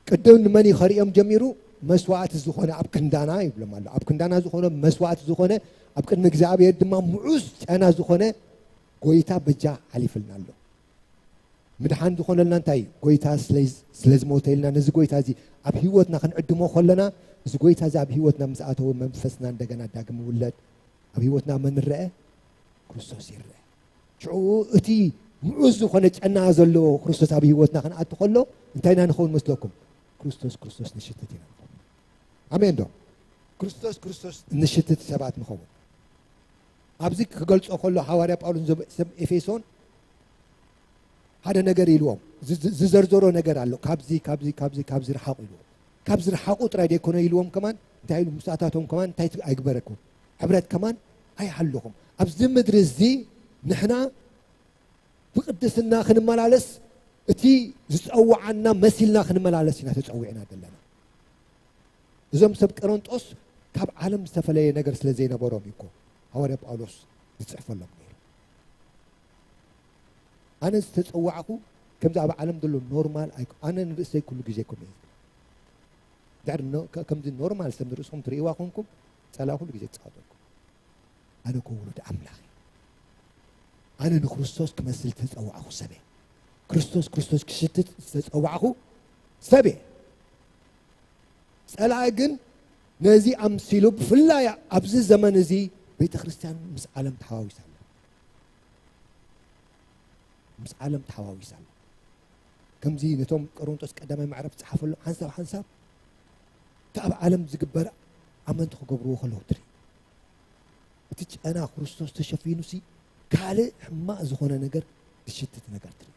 ቅድም ንመን እዩ ከርእዮም ጀሚሩ? መስዋዕቲ ዝኾነ ኣብ ክንዳና ይብሎም ኣሎ። ኣብ ክንዳና ዝኾነ፣ መስዋዕቲ ዝኾነ፣ ኣብ ቅድሚ እግዚኣብሔር ድማ ምዑዝ ጨና ዝኾነ ጎይታ በጃ ሓሊፍልና ኣሎ። ምድሓን ዝኾነልና እንታይ እዩ? ጎይታ ስለ-፣ ስለ ዝሞተ ኢልና ነዚ ጎይታ እዚ ኣብ ህይወትና ክንዕድሞ ከለና፣ እዚ ጎይታ እዚ ኣብ ህይወትና ምስ ኣተወ፣ መንፈስና እንደገና ዳግም ይውለድ። ኣብ ህይወትና መን ንረአ? ክርስቶስ ይረአ። ሽዑ እቲ ምዑዝ ዝኾነ ጨና ዘለዎ ክርስቶስ ኣብ ህይወትና ክንኣቱ ከሎ፣ እንታይ ኢና ንኸውን መስለኩም? ክርስቶስ፣ ክርስቶስ ንሽትት ኢና ንኸውን። ኣሜን ዶ? ክርስቶስ፣ ክርስቶስ ንሽትት ሰባት ንኸውን። ኣብዚ ክገልጾ ከሎ፣ ሃዋርያ ጳውሎስ ንዞም ሰብ ኤፌሶን ሓደ ነገር ኢልዎም፣ ዝ-፣ ዝ-፣ ዝዘርዘሮ ነገር ኣሎ። ካብዚ፣ ካብዚ፣ ካብዚ፣ ካብዚ ርሓቑ ኢልዎም። ካብዚ ርሓቑ ጥራይ ደይኮነ ኢልዎም ከማን፣ እንታይ ኢሉ? ምስኣታቶም ከማን እንታይ ት-፣ ኣይግበረኩም? ሕብረት ከማን ኣይሃልኹም። ኣብዚ ምድሪ እዚ ንሕና ብቅድስና ክንመላለስ፣ እቲ ዝጸውዓና መሲልና ክንመላለስ ኢና ተጸዊዕና ዘለና። እዞም ሰብ ቀረንጦስ ካብ ዓለም ዝተፈለየ ነገር ስለ ዘይነበሮም እዩ እኮ ሃዋርያ ጳውሎስ ዝጽሕፈሎም ነይሩ። ኣነ ዝተጸዋዕኹ ከምዚ ኣብ ዓለም ዘሎ ኖርማል ኣይኮ-፣ ኣነ ንርእሰይ ኩሉ ግዜ ከምኡ እየ ዝብል። ድሕሪ ኖ-፣ ከ-፣ ከምዚ ኖርማል ሰብ ንርእስኹም ትርእይዋ ኮንኩም፣ ጸላ ኩሉ ግዜ ትጻወተኩም። ኣነ እኮ ውሉድ ኣምላኽ እየ። ኣነ ንክርስቶስ ክመስል ዝተጸዋዕኹ ሰብ እየ። ክርስቶስ፣ ክርስቶስ ክሽትት ዝተጸዋዕኹ ሰብ እየ። ጸላኢ ግን ነዚ ኣምሲሉ፣ ብፍላይ ኣብዚ ዘመን እዚ ቤተ ክርስቲያን ምስ ዓለም ተሓዋዊሳ ኣላ። ምስ ዓለም ተሓዋዊሳ ኣላ። ከምዚ ነቶም ቆሮንቶስ ቀዳማይ ምዕራፍ ዝጸሓፈሎም ሓንሳብ ሓንሳብ እቲ ኣብ ዓለም ዝግበር ኣመንቲ ክገብርዎ ከለዉ ትርኢ። እቲ ጨና ክርስቶስ ተሸፊኑሲ ካልእ ሕማቕ ዝኾነ ነገር ዝሽትት ነገር ትርኢ።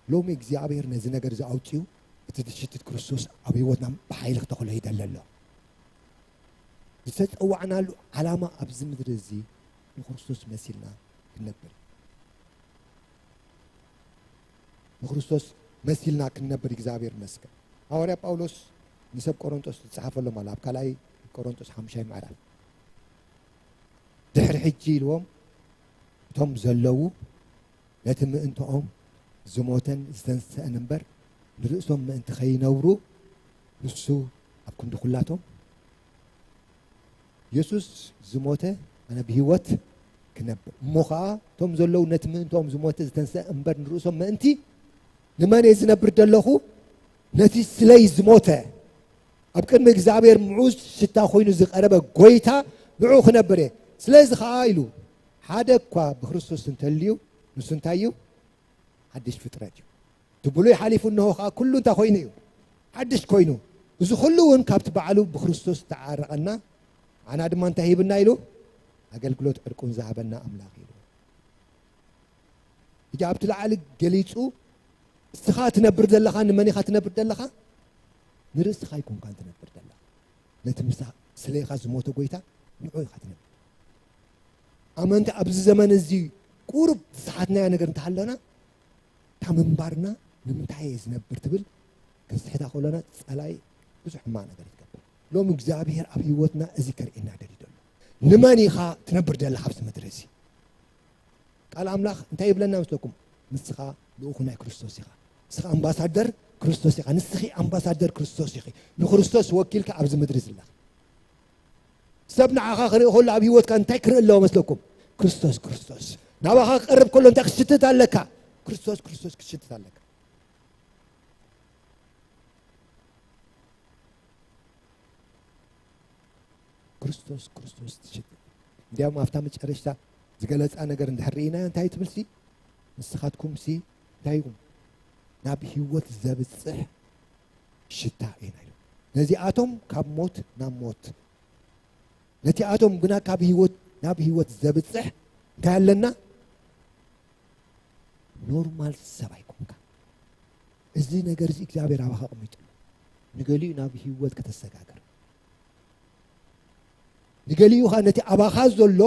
ሎሚ እግዚኣብሔር ነዚ ነገር እዚ ኣውጺኡ እቲ ዝሽትት ክርስቶስ ኣብ ህይወትና ብሓይሊ ክተኽሎ ይደሊ ኣሎ። ዝተጸዋዕናሉ ዓላማ ኣብዚ ምድሪ እዚ ንክርስቶስ መሲልና ክንነብር። ንክርስቶስ መሲልና ክንነብር እግዚኣብሔር ይመስገን። ሃዋርያ ጳውሎስ ንሰብ ቆሮንቶስ ዝጸሓፈሎም ኣሎ፣ ኣብ ካልኣይ ቆሮንቶስ ሓሙሻይ ምዕራፍ። ድሕሪ ሕጂ ኢልዎም፣ እቶም ዘለዉ ነቲ ምእንትኦም ዝሞተን ዝተንሰአን እምበር፣ ንርእሶም ምእንቲ ከይነብሩ፣ ንሱ ኣብ ክንዲ ኩላቶም። የሱስ ዝሞተ፣ ኣነ ብህይወት ክነብር። እሞ ኸኣ እቶም ዘለዉ ነቲ ምእንትኦም ዝሞተ ዝተንሰአ እምበር፣ ንርእሶም ምእንቲ፣ ንመን እየ ዝነብር ዘለኹ? ነቲ ስለይ ዝሞተ፣ ኣብ ቅድሚ እግዚኣብሔር ምዑዝ ሽታ ኮይኑ ዝቐረበ ጐይታ፣ ንዕኡ ክነብር እየ። ስለዚ ኸኣ ኢሉ፣ ሓደ እኳ ብክርስቶስ እንተልዩ፣ ንሱ እንታይ እዩ? ሓድሽ ፍጥረት እዩ። እቲ ብሉይ ሓሊፉ፣ እንሆ ኸኣ ኩሉ እንታይ ኮይኑ እዩ? ሓድሽ ኮይኑ። እዚ ኩሉ እውን ካብቲ ባዕሉ ብክርስቶስ ዝተዓረቐና፣ ንዓና ድማ እንታይ ሂብና ኢሉ? ኣገልግሎት ዕርቁን ዝሃበና ኣምላኽ ኢሉ። ሕጂ ኣብቲ ላዕሊ ገሊጹ፣ እስኻ ትነብር ዘለኻ፣ ንመን ኢኻ ትነብር ዘለኻ? ንርእስኻ ኣይኮንካን ትነብር ዘለኻ። ነቲ ምሳ-፣ ስለ ኢኻ ዝሞተ ጐይታ፣ ንዑ ኢኻ ትነብር። ኣመንቲ ኣብዚ ዘመን እዚ ቁሩብ ዝሰሓትናዮ ነገር እንተሃለና፣ እታ ምንባርና ንምንታይ እየ ዝነብር ትብል ክንስሕታ ከሎና፣ ጸላኢ ብዙሕ ሕማቕ ነገር ይትገብር። ሎሚ እግዚኣብሔር ኣብ ህይወትና እዚ ከርእየና ደልዩ ዘሎ። ንመን ኢኻ ትነብር ዘለኻ ኣብዚ ምድሪ እዚ? ቃል ኣምላኽ እንታይ ይብለና መስለኩም? ንስኻ ልኡኹ ናይ ክርስቶስ ኢኻ። ንስኻ ኣምባሳደር ክርስቶስ ኢኻ። ንስኺ ኣምባሳደር ክርስቶስ ኢኺ። ንክርስቶስ ወኪልካ ኣብዚ ምድሪ ዘለኻ። ሰብ ንዓኻ ክርኢ ከሎ ኣብ ህይወትካ እንታይ ክርኢ ኣለዎ መስለኩም? ክርስቶስ፣ ክርስቶስ። ናባኻ ክቀርብ ከሎ እንታይ ክትሽትት ኣለካ? ክርስቶስ፣ ክርስቶስ ክትሽትት ኣለካ። ክርስቶስ፣ ክርስቶስ ትሽትት። እንዲያውም ኣብታ መጨረሽታ ዝገለጻ ነገር እንድሕር ርኢናዮ እንታይ ትብልሲ? ንስኻትኩምሲ እንታይ ኢኹም? ናብ ህይወት ዘብጽሕ ሽታ ኢና ኢሉ። ነዚኣቶም ካብ ሞት ናብ ሞት፣ ነቲኣቶም ግና ካብ ህይወት ናብ ህይወት ዘብጽሕ እንታይ ኣለና? ኖርማል ሰብ ኣይኮንካ። እዚ ነገር እዚ እግዚኣብሔር ኣባኻ ኣቐሚጡ ኣሎ። ንገሊኡ ናብ ህይወት ከተሰጋግር፣ ንገሊኡ ኸዓ ነቲ ኣባኻ ዘሎ፣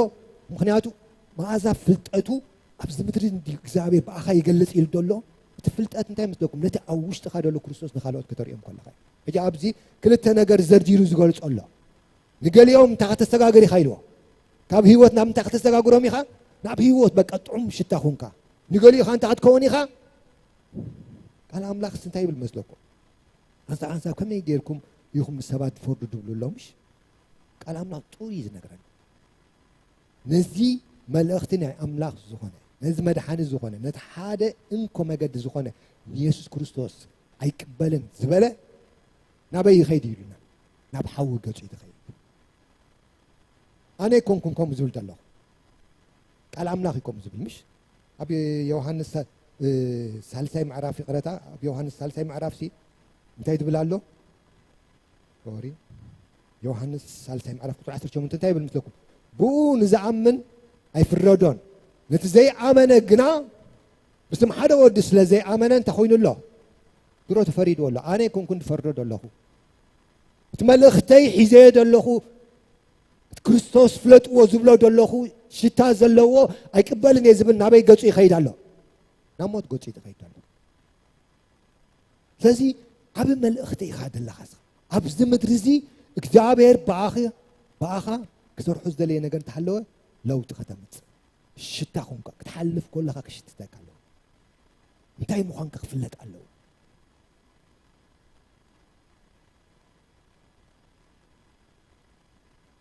ምኽንያቱ መኣዛ ፍልጠቱ ኣብዚ ምድሪ እንዲ እግዚኣብሔር ብኣኻ ይገልጽ ኢሉ ዘሎ፣ እቲ ፍልጠት እንታይ መስለኩም? ነቲ ኣብ ውሽጥኻ ዘሎ ክርስቶስ ንኻልኦት ከተርእዮም ከለኻ እዩ። ሕጂ ኣብዚ ክልተ ነገር ዘርዚሩ ዝገልጾ ኣሎ። ንገሊኦም እንታይ ከተሰጋግር ኢኻ ኢልዎ? ካብ ህይወት ናብ እንታይ ከተሰጋግሮም ኢኻ? ናብ ህይወት በቃ ጥዑም ሽታ ኹንካ። ንገሊኡ ኸዓ እንታይ ክትከውን ኢኻ? ቃል ኣምላኽስ እንታይ ይብል መስለኩም? ሓንሳብ ሓንሳብ ከመይ ጌርኩም ኢኹም ንሰባት ትፈርዱ ትብሉ ኣሎ፣ ምሽ? ቃል ኣምላኽ ጥሩይ እዩ ዝነግረና። ነዚ መልእኽቲ ናይ ኣምላኽ ዝኾነ፣ ነዚ መድሓኒ ዝኾነ፣ ነቲ ሓደ እንኮ መገዲ ዝኾነ ንየሱስ ክርስቶስ ኣይቅበልን ዝበለ ናበይ ይኸይድ ኢሉና? ናብ ሓዊ ገጹ እዩ ዝኸይድ። ኣነ ኣይኮንኩን ከምኡ ዝብል ዘለኹ። ቃል ኣምላኽ እዩ ከምኡ ዝብል፣ ምሽ? ኣብ ዮሃንስ ሳ-፣ እ፣ ሳልሳይ ምዕራፍ፣ ይቕረታ፣ ኣብ ዮሃንስ ሳልሳይ ምዕራፍ ሲ እንታይ ዝብል ኣሎ? ሶሪ። ዮሃንስ ሳልሳይ ምዕራፍ ቁጽሪ ዓሰርተ ሸሞንተ እንታይ ይብል ምስለኩም? ብኡ ንዝኣምን ኣይፍረዶን። ነቲ ዘይኣመነ ግና ብስም ሓደ ወዲ ስለ ዘይኣመነ እንታይ ኮይኑ ኣሎ? ድሮ ተፈሪድዎ ኣሎ። ኣነ ኣይኮንኩን ዝፈርዶ ዘለኹ። እቲ መልእኽተይ ሒዘዮ ዘለኹ፣ እቲ ክርስቶስ ፍለጥዎ ዝብሎ ዘለኹ ሽታ ዘለዎ ኣይቅበልን እየ ዝብል ናበይ ገጹ ይኸይድ ኣሎ? ናብ ሞት ገጹ እዩ ዝኸይድ ዘሎ። ስለዚ ዓቢ መልእኽቲ ኢኻ ዘለኻ። ኣብዚ ምድሪ እዚ እግዚኣብሔር ብኣኺ-፣ ብኣኻ ክሰርሖ ዝደለየ ነገር እንተሃለወ ለውጢ ከተምጽእ። ሽታ ኾንካ ክትሓልፍ ከለኻ ክሽትተካ ኣለዎ። እንታይ ምዃንካ ክፍለጥ ኣለዎ።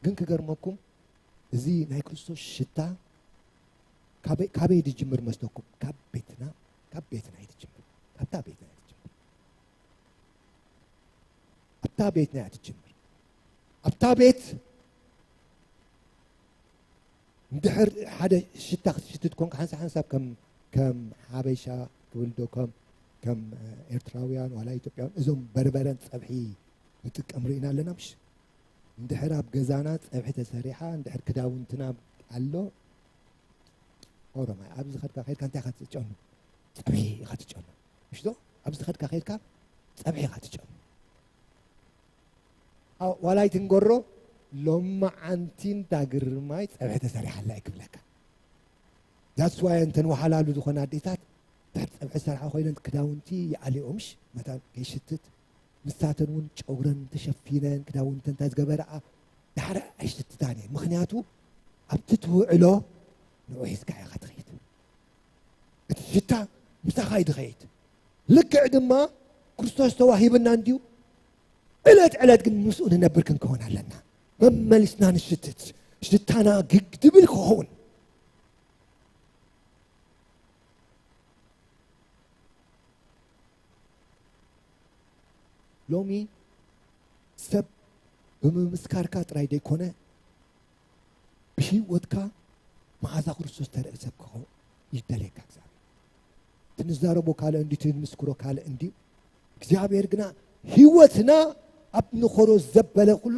ግን ክገርመኩም፣ እዚ ናይ ክርስቶስ ሽታ ካበይ፣ ካበይ ዝጅምር መስለኩም? ካብ ቤትና፣ ካብ ቤትና እዩ ዝጅምር። ካብታ ቤትና እዩ ዝጅምር። ኣብታ ቤትና እያ ትጅምር። ኣብታ ቤት እንድሕር ሓደ ሽታ ክትሽትት ኮንካ፣ ሓንሳብ ሓንሳብ ከም፣ ከም ሓበሻ ክብል ዶ፣ ከም ከም ኤርትራውያን ዋላ ኢትዮጵያውያን እዞም በርበረን ጸብሒ ንጥቀም ርኢና ኣለና። ምሽ እንድሕር ኣብ ገዛና ጸብሒ ተሰሪሓ እንድሕር ክዳውንትና ኣሎ ኦሮማይ ኣብዚ ኸድካ ኸድካ እንታይ ኢኻ ትጨኑ? ጸብሒ ኢኻ ትጨኑ። ምሽ ዶ ኣብዚ ኸድካ ኸድካ ጸብሒ ኢኻ ትጨኑ። ዋላ ኣይትንገሮ ሎማዓንቲ እንዳ ግርማይ ጸብሒ ተሰሪሓ ኣላ ይክብለካ። That's why እንተን ወሓላሉ ዝኾና ኣዴታት ድሕር ጸብሒ ዝሰርሓ ኮይነን ክዳውንቲ ይኣልዮምሽ መታን ከይሽትት ምሳተን እውን ጨጉረን ተሸፊነን ክዳውንተን እንታ ዝገበረኣ ዳሕረ ኣይሽትታን እየ። ምኽንያቱ ኣብቲ ትውዕሎ ንዑ ሒዝካ ኢኻ ትኸይድ። እቲ ሽታ ምሳኻ እዩ ዝኸይድ። ልክዕ ድማ ክርስቶስ ተዋሂብና እንድዩ። ዕለት ዕለት ግን ምስኡ ንነብር ክንከውን ኣለና። መመሊስና ንሽትት ሽታና ግግ ድብል ክኸውን። ሎሚ ሰብ ብምምስካርካ ጥራይ ደይኮነ ብህይወትካ መዓዛ ክርስቶስ ተርኢ ሰብ ክኸውን ይደልየካ እግዚኣብሔር። እቲ ንዛረቦ ካልእ እንዲ እቲ ንምስክሮ ካልእ እንዲ እግዚኣብሔር ግና ህይወትና ኣብ ንኸሮ ዘበለ ኩሉ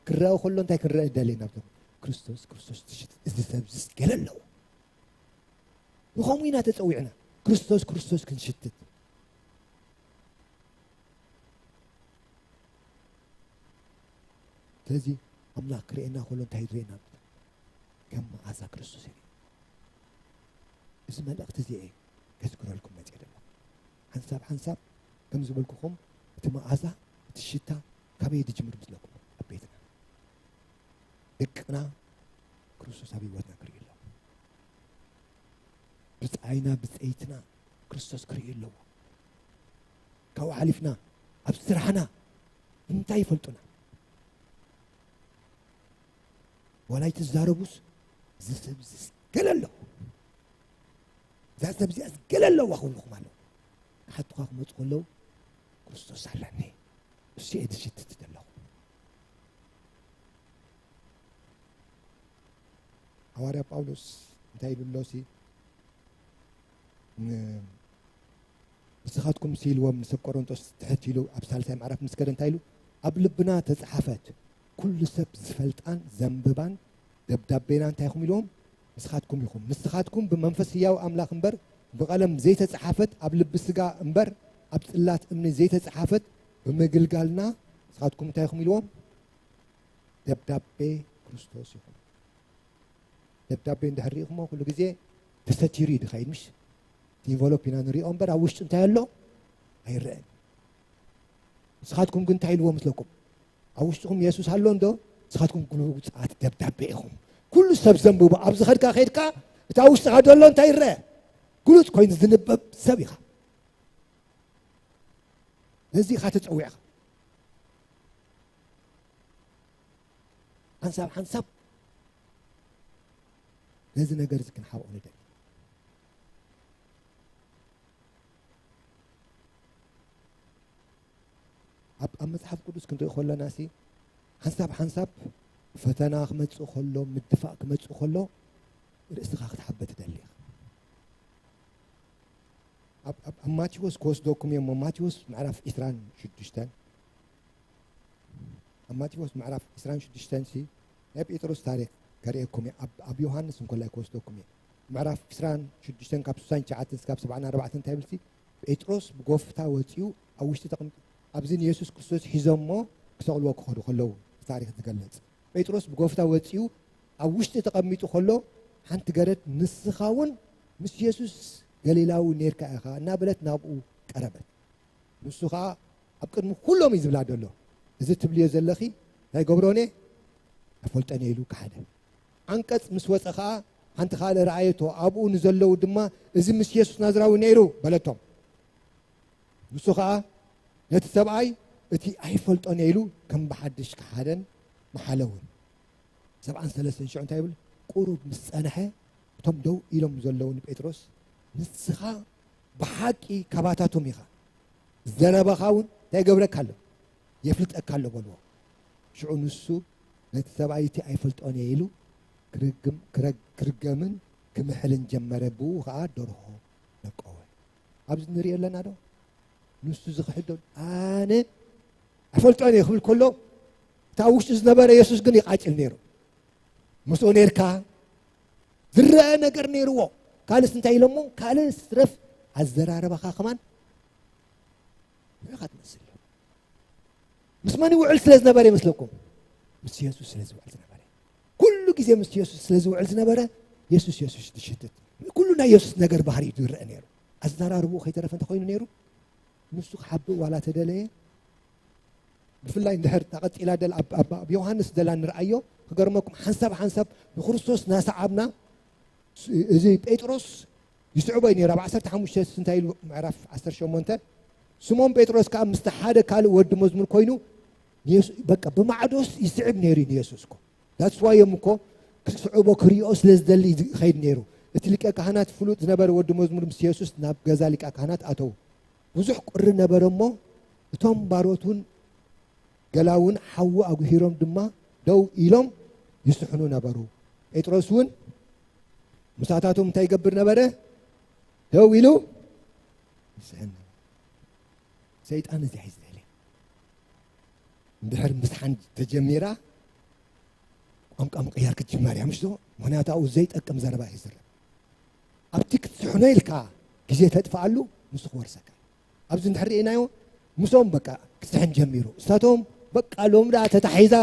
ክረአ ከሎ እንታይ ክንረአ ደልየና ብዞም ክርስቶስ ክርስቶስ ትሽት እዚ ሰብ ዝስገለ ኣለዎ። ንኸምኡ ኢና ተጸዊዕና ክርስቶስ ክርስቶስ ክንሽትት። ስለዚ ኣምላኽ ክርእየና ከሎ እንታይ ዝርእየና? ከም መዓዛ ክርስቶስ ይርኢ። እዚ መልእኽቲ እዚ እየ ከዝክረልኩም መፅእ ዘለኹ። ሓንሳብ ሓንሳብ ከም ዝበልኩኹም እቲ መዓዛ እቲ ሽታ ካበይ ዝጅምር ምስለኩም ኣብ ቤትና ደቅና ክርስቶስ ኣብ ህይወትና ክርኢ ኣለዎ። ብፃይና ብፀይትና ክርስቶስ ክርኢ ኣለዎ። ካብኡ ሓሊፍና ኣብ ስራሕና እንታይ ይፈልጡና? ዋላ ኣይትዛረቡስ እዚ ሰብ ዝስ ገለ ኣለዎ። እዛ ሰብ እዚኣ ዝገለ ኣለዋ ክብልኹም ኣለዉ። ሓቱኻ ክመፁ ከለዉ ክርስቶስ ኣለኒ እሱ እየ ዝሽትት ዘለኹ። ሃዋርያ ጳውሎስ እንታይ ይብሎ ሲ ንስኻትኩም ሲ ኢልዎም ንሰብ ቆሮንጦስ ትሕት ኢሉ ኣብ ሳልሳይ ምዕራፍ ምስ ከደ እንታይ ኢሉ ኣብ ልብና ተፃሓፈት ኩሉ ሰብ ዝፈልጣን ዘንብባን ደብዳቤና እንታይ ኢኹም ኢልዎም ንስኻትኩም ኢኹም ንስኻትኩም ብመንፈስ ህያው ኣምላኽ እምበር ብቐለም ዘይተፃሓፈት ኣብ ልቢ ስጋ እምበር ኣብ ፅላት እምኒ ዘይተፃሓፈት ብምግልጋልና ንስኻትኩም እንታይ ኢኹም ኢልዎም ደብዳቤ ክርስቶስ ኢኹም። ደብዳቤ እንድሕር ርኢኹሞ ኩሉ ግዜ ተሰቲሩ እዩ ድኸይድ ምሽ ኢንቨሎፕ ኢና ንሪኦ እምበር ኣብ ውሽጡ እንታይ ኣሎ ኣይረአን። ንስኻትኩም ግን እንታይ ኢልዎ ምስለኩም ኣብ ውሽጥኹም የሱስ ኣሎ እንዶ ንስኻትኩም ግሉፃት ደብዳቤ ኢኹም። ኩሉ ሰብ ዘንብቦ ኣብ ዝኸድካ ከድካ እቲ ኣብ ውሽጥኻ ዘሎ እንታይ ይረአ ግሉፅ ኮይኑ ዝንበብ ሰብ ኢኻ። ነዚ ኢኻ ተፀዊዕኻ ሓንሳብ ሓንሳብ ነዚ ነገር እዚ ክንሓብኦ ንደሊ። ኣብ ኣብ መጽሓፍ ቅዱስ ክንርኢ ከለና ሲ ሓንሳብ ሓንሳብ ፈተና ክመጽእ ከሎ ምድፋእ ክመጽእ ከሎ ርእስኻ ክትሓበ ትደሊ ኢኻ። ኣብ ኣብ ኣብ ማቴዎስ ክወስደኩም እዮም። ማቴዎስ ምዕራፍ ዕስራን ሽዱሽተን ኣብ ማቴዎስ ምዕራፍ ዕስራን ሽዱሽተን ሲ ናይ ጴጥሮስ ታሪክ ከርእየኩም እየ። ኣብ ኣብ ዮሃንስ እንኮላይ ክወስደኩም እየ። ምዕራፍ ዕስራን ሽዱሽተን ካብ ስሳን ትሽዓተን ስካብ ሰብዓን ኣርባዕተን እንታይ ይብል ሲ ጴጥሮስ ብጎፍታ ወፂኡ ኣብ ውሽጢ ተቐሚጡ ኣብዚ ንየሱስ ክርስቶስ ሒዞሞ ክሰቕልዎ ክኸዱ ከለዉ ታሪክ ዝገልጽ ጴጥሮስ ብጎፍታ ወፂኡ ኣብ ውሽጢ ተቐሚጡ ከሎ ሓንቲ ገረድ ንስኻ እውን ምስ የሱስ ገሊላዊ ኔርካ ኢኻ እናበለት ናብኡ ቀረበት። ንሱ ኸዓ ኣብ ቅድሚ ኩሎም እዩ ዝብላ ዘሎ እዚ ትብልዮ ዘለኺ እንታይ ገብሮኔ ኣይፈልጦን እየ ኢሉ ከሓደ። ዓንቀጽ ምስ ወጸ ኸዓ ሓንቲ ካልእ ረኣየቶ ኣብኡ ንዘለዉ ድማ እዚ ምስ የሱስ ናዝራዊ ነይሩ በለቶም። ንሱ ኸዓ ነቲ ሰብኣይ እቲ ኣይፈልጦን እየ ኢሉ ከም ብሓድሽ ከሓደን መሓለውን። ሰብዓን ሰለስተን ሽዑ እንታይ ይብል? ቁሩብ ምስ ጸንሐ እቶም ደው ኢሎም ዘለዉ ንጴጥሮስ ንስኻ ብሓቂ ካባታቶም ኢኻ፣ ዘረባኻ እውን እንታይ ይገብረካ ኣሎ? የፍልጠካ ኣሎ በልዎ። ሽዑ ንሱ ነቲ ሰብኣይ እቲ ኣይፈልጦን እየ ኢሉ ክርግም ክረግ ክርገምን ክምሕልን ጀመረ፣ ብኡ ኸዓ ደርሆ ነቀወ። ኣብዚ ንሪኦ ኣለና ዶ? ንሱ ዝኽሕዶ ኣነ ኣይፈልጦን እየ ክብል ከሎ፣ እታ ውሽጡ ዝነበረ የሱስ ግን ይቓጭል ነይሩ። ምስኡ ነርካ፣ ዝረአ ነገር ነይርዎ። ካልእስ እንታይ ኢሎሞ? ካልእስ ረፍ ኣዘራረባኻ ከማን ንዕኻ ትመስል። ምስ መን ይውዕል ስለ ዝነበረ ይመስለኩም? ምስ የሱስ ስለ ዝውዕል ዝነበረ። ኩሉ ግዜ ምስ የሱስ ስለ ዝውዕል ዝነበረ፣ የሱስ፣ የሱስ ዝሽትት። ኩሉ ናይ የሱስ ነገር ባህሪ እዩ ዝረአ ነይሩ። ኣዘራርብኡ ከይተረፈ እንተኾይኑ ነይሩ፣ ንሱ ክሓብእ ዋላ ተደለየ። ብፍላይ እንድሕር እታ ቀጺላ ደል-፣ ኣብ፣ ኣብ፣ ኣብ ዮሃንስ ደላ ንርኣዮ፣ ክገርመኩም፣ ሓንሳብ ሓንሳብ ንክርስቶስ እናሰዓብና፣ ስ-፣ እዚ ጴጥሮስ ይስዕቦ እዩ ነይሩ። ኣብ ዓሰርተ ሓሙሽተ እንታይ ኢሉ፣ ምዕራፍ ዓሰርተ ሸሞንተ፣ ስሞን ጴጥሮስ ከኣ ምስቲ ሓደ ካልእ ወዲ መዝሙር ኮይኑ፣ ንየሱ-፣ በቃ ብማዕዶስ ይስዕብ ነይሩ እዩ ንየሱስ እኮ። That's why እዮም እኮ ክስዕቦ፣ ክሪኦ ስለ ዝደሊ ይኸይድ ነይሩ። እቲ ሊቀ ካህናት ፍሉጥ ዝነበረ ወዲ መዝሙር ምስ የሱስ ናብ ገዛ ሊቀ ካህናት ኣተዉ። ብዙሕ ቁሪ ነበረ እሞ፣ እቶም ባሮት እውን ገላ እውን ሓዊ ኣጉሂሮም ድማ ደው ኢሎም ይስሕኑ ነበሩ። ጴጥሮስ እውን ምሳታቶም እንታይ ይገብር ነበረ? ደው ኢሉ ይስሕን ነበረ። ሰይጣን እዚኣ እዩ ዝደልያ። እንድሕር ምስሓን ተጀሚራ፣ ቋንቋ ምቕያር ክትጅመር እያ፣ ምሽ ዶ? ምኽንያቱ ኣብኡ ዘይጠቅም ዘረባ እዩ ዝዝረብ። ኣብቲ ክትስሕኖ ኢልካ ግዜ ተጥፍኣሉ፣ ንሱ ክወርሰካ። ኣብዚ እንድሕር ርኢናዮ፣ ምስኦም በቃ ክትስሕን ጀሚሩ። እሳቶም በቃ ሎም ደኣ ተታሒዛ፣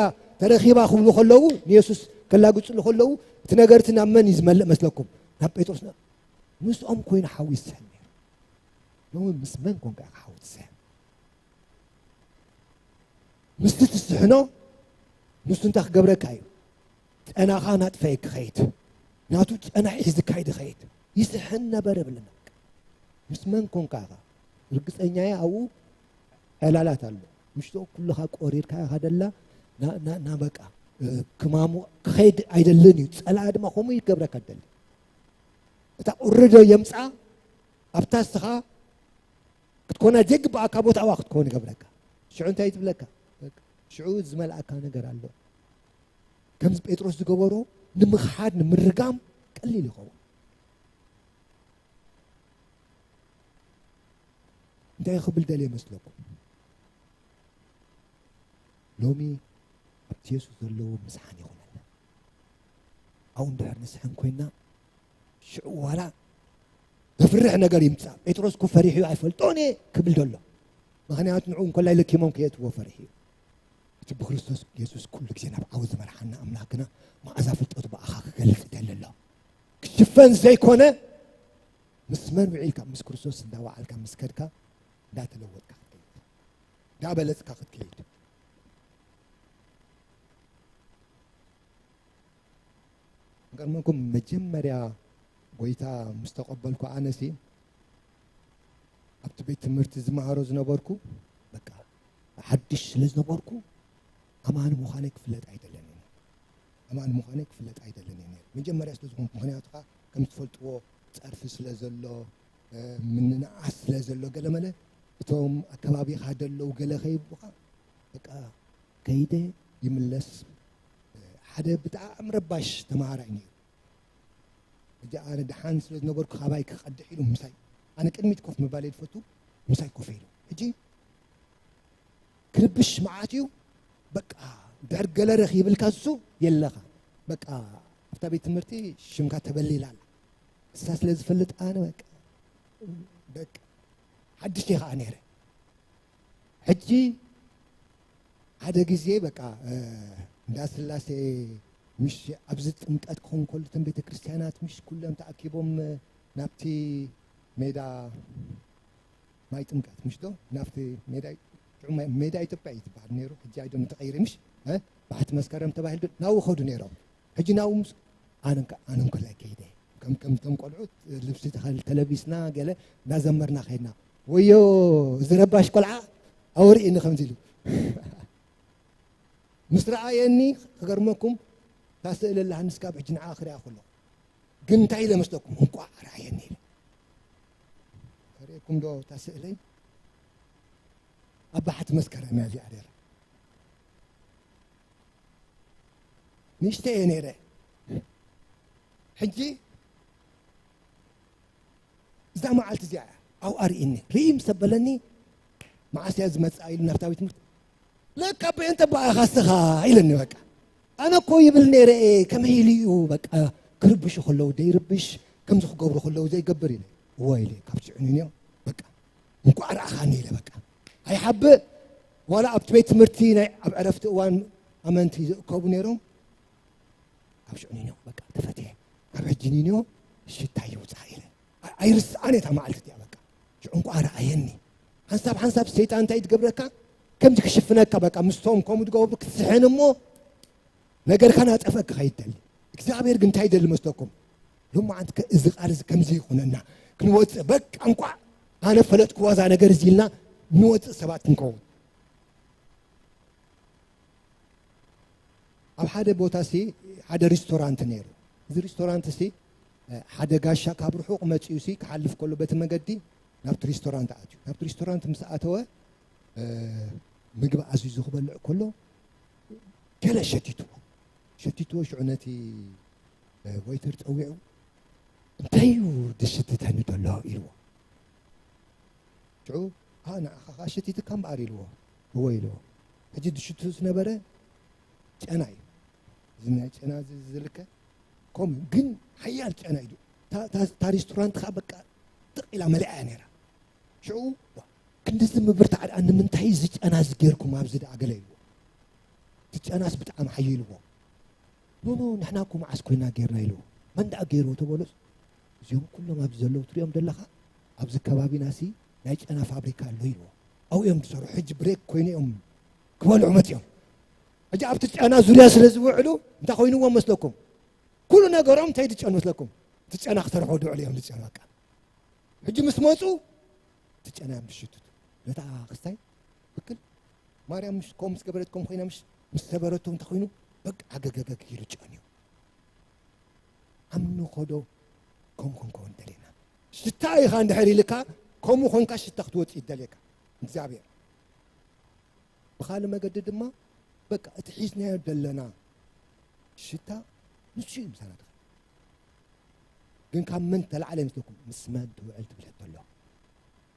ተረኺባ ክብሉ ከለዉ፣ ንየሱስ ከላግጽሉ ከለዉ፣ እቲ ነገር እቲ ናብ መን እዩ ዝመልእ መስለኩም? ናብ ጴጥሮስ። ና-፣ ምስኦም ኮይኑ ሓዊ ይስሕን ነይሩ። ሎሚ ምስ መን ኮንካ ኢኻ ሓዊ ትስሕን? ምስቲ ትስሕኖ፣ ንሱ እንታይ ክገብረካ እዩ? ጨናኻ ናጥፈየ ክኸይድ፣ ናቱ ጨና ሒዝካ እዩ ዝኸይድ። ይስሕን ነበረ ብለና። ምስ መን ኮንካ ኢኻ? ርግጸኛ እየ ኣብኡ ዕላላት ኣሎ። ምሽቶ ኩልኻ ቆሪርካ ኢኻ ደላ፣ ና-፣ ና-፣ ና በቃ፣ እ፣ ክማሙ ክኸይድ ኣይደልን እዩ። ጸላኢ ድማ ከምኡ ይገብረካ ደሊ። እታ ቁሪ ዶ የምጽኣ፣ ኣብታ እስኻ ክትኮና ዘይግብኣካ ቦታ ኣብኣ ክትኮን ይገብረካ። ሽዑ እንታይ ትብለካ? በቃ፣ ሽዑ ዝመልኣካ ነገር ኣሎ። ከምዚ ጴጥሮስ ዝገበሮ ንምኽሓድ፣ ንምርጋም ቀሊል ይኸውን። እንታይ ክብል ደልየ መስለኩም? ሎሚ ኣብቲ የሱስ ዘለዎ ምስሓን ይኹነልና። ኣብኡ እንድሕር ንስሕን ኮይና፣ ሽዑ ዋላ ዘፍርሕ ነገር ይምጻእ። ጴጥሮስ እኮ ፈሪሑ እዩ፣ "ኣይፈልጦን እየ" ክብል ዘሎ። ምኽንያቱ ንዕኡ እንኮላይ ለኪሞም ከየእትዎ ፈሪሑ እዩ። እቲ ብክርስቶስ የሱስ ኩሉ ግዜ ናብ ዓወት ዝመርሓና ኣምላኽ ግና መዓዛ ፍልጠቱ ብኣኻ ክገልጽ ይደሊ ኣሎ። ክሽፈን ዘይኮነ፣ ምስ መን ውዒልካ? ምስ ክርስቶስ እንዳወዓልካ፣ ምስ ከድካ፣ እንዳተለወጥካ ክትከይድ፣ እንዳበለጽካ ክትከይድ። ገርመኩም፣ መጀመርያ ጎይታ ምስ ተቐበልኩ፣ ኣነሲ ኣብቲ ቤት ትምህርቲ ዝመሃሮ ዝነበርኩ፣ በቃ፣ ሓድሽ ስለ ዝነበርኩ፣ ኣማኒ ምዃነይ ክፍለጥ ኣይደለንን እየ። ኣማኒ ምዃነይ ክፍለጥ ኣይደለንን እየ። መጀመርያ ስለ ዝኾንኩ፣ ምኽንያቱ ኸኣ፣ ከም ትፈልጥዎ፣ ጸርፊ ስለ ዘሎ፣ እ፣ ምንንዓስ ስለ ዘሎ፣ ገለመለ፣ እቶም ኣከባቢኻ ደለዉ ገለ ከይብሉኻ፣ በቃ፣ ከይደ ይምለስ። እ፣ ሓደ ብጣዕሚ ረባሽ ተማሃራይ ነይሩ። ሕጂ ኣነ ደሓን ስለ ዝነበርኩ፣ ካባይ ክቐድሕ ኢሉ ምሳይ፣ ኣነ ቅድሚት ኮፍ ምባል እየ ዝፈቱ፣ ምሳይ ኮፍ ኢሉ። ሕጂ ክርብሽ መዓት እዩ። በቃ፣ ድሕር ገለ ረኺብልካ እሱ የለኻ። በቃ፣ ኣብታ ቤት ትምህርቲ ሽምካ ተበሊላ ኣላ። እሳ ስለ ዝፈልጥ ኣነ በቃ፣ በቃ፣ ሓድሽ እየ ኸዓ ነይረ። ሕጂ ሓደ ግዜ በቃ፣ እ፣ እንዳ ስላሴ ምሽ ኣብዚ ጥምቀት ክኸውን ከሎ፣ እተን ቤተ ክርስቲያናት ምሽ ኩለን ተኣኪቦም፣ እ፣ ናብቲ ሜዳ ማይ ጥምቀት ምሽ ዶ? ናብቲ ሜዳ፣ ሜዳ ኢትዮጵያ እዩ ዝበሃል ነይሩ። ሕጂ ኣይደም ተቐይሩ ምሽ? እ? ባሕቲ መስከረም ተባሂሉ ዶ? ናብኡ ኸዱ ነይሮም። ሕጂ ናብኡ ምስ-፣ ኣነ እንካ-፣ ኣነ እንኮላይ ከይደ። ከም፣ ከም እቶም ቆልዑት ልብሲ ተኸል-፣ ተለቢስና ገለ እናዘመርና ኸይድና። "ወዮ፣ እዚ ረባሽ ቆልዓ ኣወሪእኒ" ከምዚ ኢሉ። ምስ ረኣየኒ፣ ክገርመኩም፣ እታ ስእሊ ኣላ፣ ንስካብ ሕጂ ንዓኣ ክሪኣ ከለኹ። ግን እንታይ ኢለ መስለኩም? "እንቋዕ ረኣየኒ" ኢለ። ከርእየኩም ዶ እታ ስእለይ? ኣብ ባሕቲ መስከረም እያ እዚኣ ነይራ። ንእሽተይ እየ ነይረ። ሕጂ እዛ መዓልቲ እዚኣ ኣብኡ ኣርእየኒ። ርኢ ምስ ኣበለኒ፣ መዓስ እያ ዝመጽኣ ኢሉ ናብታ ቤት ትምህርቲ። ለካ በየንተ በኣ ኢኻ ስኻ ኢለኒ። በቃ ኣነ እኮ ይብል ነይረ እየ፣ ከመይ ኢሉ እዩ በቃ ክርብሹ ከለዉ ደይርብሽ፣ ከምዚ ክገብሩ ከለዉ ዘይገብር ኢለ። እወ ኢለ፣ ካብ ሽዑ ንንዮ በቃ እንቋዕ ረኣኻኒ ኢለ። በቃ ኣይሓብእ። ዋላ ኣብቲ ቤት ትምህርቲ ናይ ኣብ ዕረፍቲ እዋን ኣመንቲ ዝእከቡ ነይሮም። ካብ ሽዑ ንንዮ በቃ ተፈትየ። ካብ ሕጂ ንንዮ ሽታ ይውፃእ ኢለ። ኣይ- ኣይርስኣን እየ እታ መዓልቲ እቲኣ። በቃ ሽዑ እንቋዕ ረኣየኒ። ሓንሳብ ሓንሳብ ሰይጣን እንታይ ትገብረካ? ከምዚ ክሽፍነካ በቃ ምስቶም ከምኡ ትገብሩ ክትስሕን እሞ ነገርካ ናፀፈ ክኸይድ ደሊ። እግዚኣብሔር ግን እንታይ ይደሊ መስለኩም? ሎማዓንቲ ከ እዚ ቃል እዚ ከምዚ ይኹነና፣ ክንወፅእ በቃ እንቋዕ ኣነ ፈለጥክዋ እዛ ነገር እዚ ኢልና ንወፅእ ሰባት ክንከውን። ኣብ ሓደ ቦታ ሲ ሓደ ሪስቶራንት ነይሩ። እዚ ሪስቶራንት ሲ ሓደ ጋሻ ካብ ርሑቕ መፂኡ ሲ ክሓልፍ ከሎ በቲ መገዲ ናብቲ ሪስቶራንት ኣትዩ። ናብቲ ሪስቶራንት ምስ ኣተወ ምግቢ ኣዚዙ ክበልዕ ከሎ ገለ ሸቲትዎ። ሸቲትዎ ሽዑ ነቲ ወይተር ፀዊዑ እንታይ እዩ ድሽትተኒ ዘሎ ኢልዎ። ሽዑ ንዓኻ ከዓ ሸቲትካ እምበኣር ኢልዎ። እወ ኢልዎ። ሕጂ ድሽቱ ዝነበረ ጨና እዩ። እዚ ናይ ጨና እዚ ዝልከ ከምኡ ግን ሓያል ጨና እዩ። እታ ሬስቶራንት ከዓ በቃ ጥቕ ኢላ መሊኣ እያ ነይራ። ሽዑ ክንድዚ ምብርታዕ ደኣ ንምንታይ እዚ ጨና እዚ ጌርኩም ኣብዚ ደኣ ገለ ኢልዎ። እቲ ጨናስ ብጣዕሚ ሓይልዎ። ኖኖ ንሕና እኮ መዓስ ኮይና ጌርና ኢልዎ። መን ደኣ ጌርዎ ተበሎስ እዚኦም ኩሎም ኣብዚ ዘለዉ ትሪኦም ዘለኻ ኣብዚ ከባቢና ሲ ናይ ጨና ፋብሪካ ኣሎ ኢልዎ። ኣብኡ እዮም ዝሰርሑ ሕጂ ብሬክ ኮይኑ እዮም ክበልዑ መፂኦም። ሕጂ ኣብቲ ጨና ዙርያ ስለ ዝውዕሉ እንታይ ኮይንዎም መስለኩም? ኩሉ ነገሮም እንታይ ድጨኑ መስለኩም? እቲ ጨና ክሰርሑ ድውዕሉ እዮም ዝጨኑ በቃ። ሕጂ ምስ መፁ እቲ ጨና እዮም ዝሽትቱ። ነታ ክስታይ ብክል ማርያም ምስ ከምኡ ምስ ገበረትኩም ኮይና ምስ ምስ ሰበረቶ እንተኮይኑ በቃ ኣገገገግ ኢሉ ጨንዩ። ኣምኒ ኸዶ ከምኡ ክንከውን ደሌና። ሽታ ኢኻ እንድሕር ኢልካ ከምኡ ኮንካ ሽታ ክትወፅእ ይደልየካ እግዚኣብሔር። ብኻልእ መገዲ ድማ በቃ እቲ ሒዝናዮ ዘለና ሽታ ንሱ እዩ ምሳና ትኸ ግን ካብ መን ተላዕለ ይመስለኩም? ምስ መን ትውዕል ትብል ሕቶ ኣሎ።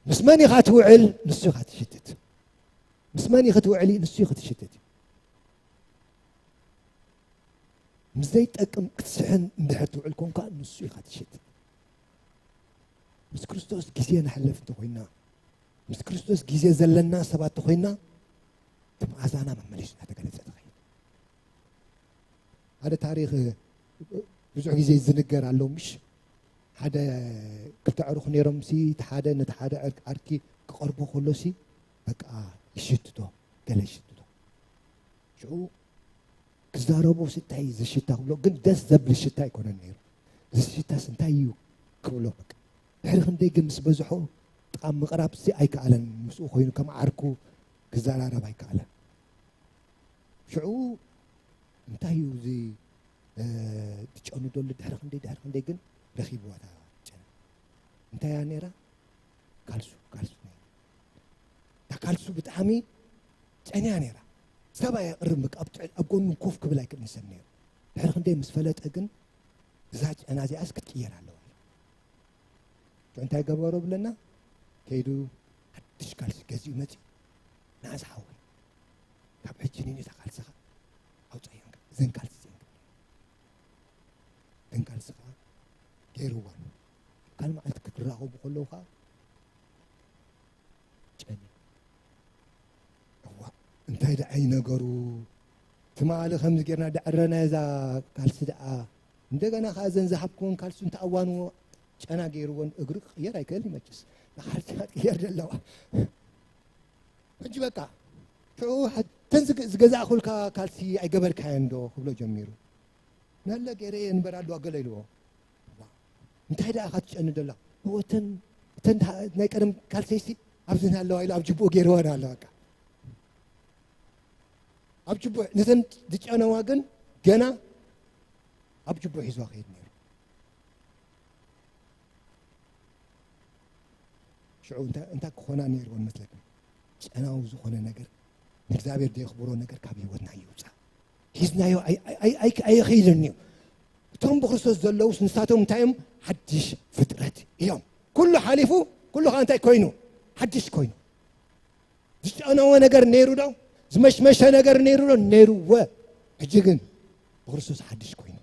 ምስ መን ኢኻ ትውዕል ንሱ ኢኻ ትሽትት። ምስ መን ኢኺ ትውዕሊ ንሱ ኢኺ ትሽትት። ምስ ዘይጠቅም ክትስሕን እንድሕር ትውዕል ኮንካ ንሱ ኢኻ ትሽትት። ምስ ክርስቶስ ግዜ ነሕልፍ እንተኮይና ምስ ክርስቶስ ግዜ ዘለና ሰባት ተኮይና እቲ መኣዛና መመሊሱ እናተገለፀ ትኸይድ። ሓደ ታሪክ ብዙሕ ግዜ ዝንገር ኣሎ ምሽ ሓደ ክልተ ዕሩኽ ነይሮም ሲ እቲ ሓደ ነቲ ሓደ ዓርኪ ክቐርቦ ከሎ ሲ በቃ ይሽትቶ ገለ ይሽትቶ ሽዑ ክዛረቡ እንታይ ዝሽታ ክብሎ ግን ደስ ዘብል ሽታ ኣይኮነን ነይሩ። እዚ ሽታስ እንታይ እዩ ክብሎ በቃ ድሕሪ ክንደይ ግን ምስ በዝሖ ጥቓ ምቕራብ ሲ ኣይከኣለን። ምስኡ ኮይኑ ከም ዓርኩ ክዘራረብ ኣይከኣለን። ሽዑ እንታይ እዩ እዚ ትጨኑ ደሉ ድሕሪ ክንደይ ድሕሪ ክንደይ ግን ረኺብዋ እታ ጨና እንታይ እያ ነይራ ካልሱ ካልሱ ነይሩ እታ ካልሱ ብጣዕሚ ጨንያ ነይራ ሰብኣይ የቕርብ ምቅ ኣብ ጎኑ ኮፍ ክብል ኣይክእልን ሰብ ነይሩ ድሕሪ ክንደይ ምስ ፈለጠ ግን እዛ ጨና እዚኣስ ክትቅየር ኣለዋ እንታይ ገበሮ ብለና ከይዱ ሓድሽ ካልሲ ገዚኡ መፂ ናዚ ሓወይ ካብ ሕጂ ንእታ ካልስኻ ኣውፀየን እዘን ካልሲ እዘን እዘን ካልሲ ከዓ ገይርዋን ካል መዓልቲ ክትራኸቡ ከለዉ ከዓ ጨኒ እዋ እንታይ ደኣ ይነገሩ ትማሊ ከምዚ ጌርና ደዕረና እዛ ካልሲ ደኣ እንደገና ከዓ እዘን ዝሃብክዎን ካልሲ እንተኣዋንዎ ጨና ገይርዎን እግሩ ክቕየር ኣይክእል ይመችስ ንካልሲ ክትቅየር ዘለዋ ሕጂ በቃ ሽዑ ተን ዝገዛእኩልካ ካልሲ ኣይገበርካየን ዶ ክብሎ ጀሚሩ ነለ ገይረ እየ ንበር ኣለዋ ገለ ኢልዎ እንታይ ደኣ ካትጨኒ ደላ እወተን እተን ናይ ቀደም ካልሰይሲ ኣብዚ ናለዋ ኢሉ ኣብ ጅቡኡ ገይርወን ኣሎ በቃ ኣብ ጅቡእ ነተን ዝጨነዋ ግን ገና ኣብ ጅቡእ ሒዝዋ ከይድ ነይሩ ሽዑ እንታይ ክኾና ነይርወን መስለክን ጨናዊ ዝኾነ ነገር ንእግዚኣብሔር ዘየኽብሮ ነገር ካብ ህይወትና ይውፃእ ሒዝናዮ ኣይኸይድን እዩ እቶም ብክርስቶስ ዘለውስ ንሳቶም እንታይ እዮም ሓድሽ ፍጥረት እዮም ኩሉ ሓሊፉ ኩሉ ከዓ እንታይ ኮይኑ ሓድሽ ኮይኑ ዝጨነወ ነገር ነይሩ ዶ? ዝመሽመሸ ነገር ነይሩ ዶ? ነይርወ። ሕጂ ግን ብክርስቶስ ሓድሽ ኮይኑ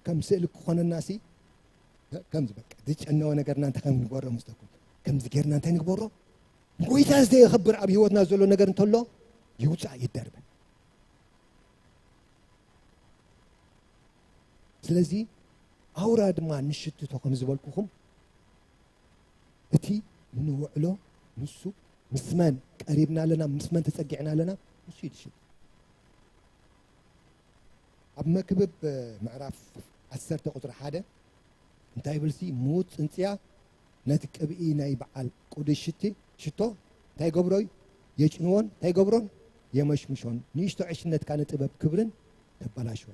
ከም ስእሊ ክኾነና ሲ ከምዚ በቃ ዝጨነወ ነገርና እንታይ ከም ንግበሮ መስለኩም? ከምዚ ጌርና እንታይ ንግበሮ? ንጎይታ ዘየኽብር ኣብ ህይወትና ዘሎ ነገር እንተሎ ይውፃእ ይደርበ። ስለዚ ኣውራ ድማ ንሽትቶ ከም ዝበልኩኹም እቲ ንውዕሎ ንሱ ምስ መን ቀሪብና ኣለና፣ ምስ መን ተጸጊዕና ኣለና፣ ንሱ እዩ ዝሽት። ኣብ መክብብ ምዕራፍ ዓሰርተ ቁጽሪ ሓደ እንታይ ይብልሲ? ምዉት ጽንጽያ ነቲ ቅብኢ ናይ በዓል ቅዱስ ሽቲ ሽቶ እንታይ ገብሮ እዩ? የጭንዎን እንታይ ገብሮን? የመሽምሾን። ንእሽቶ ዕሽነትካ ንጥበብ ክብርን ተበላሽወ።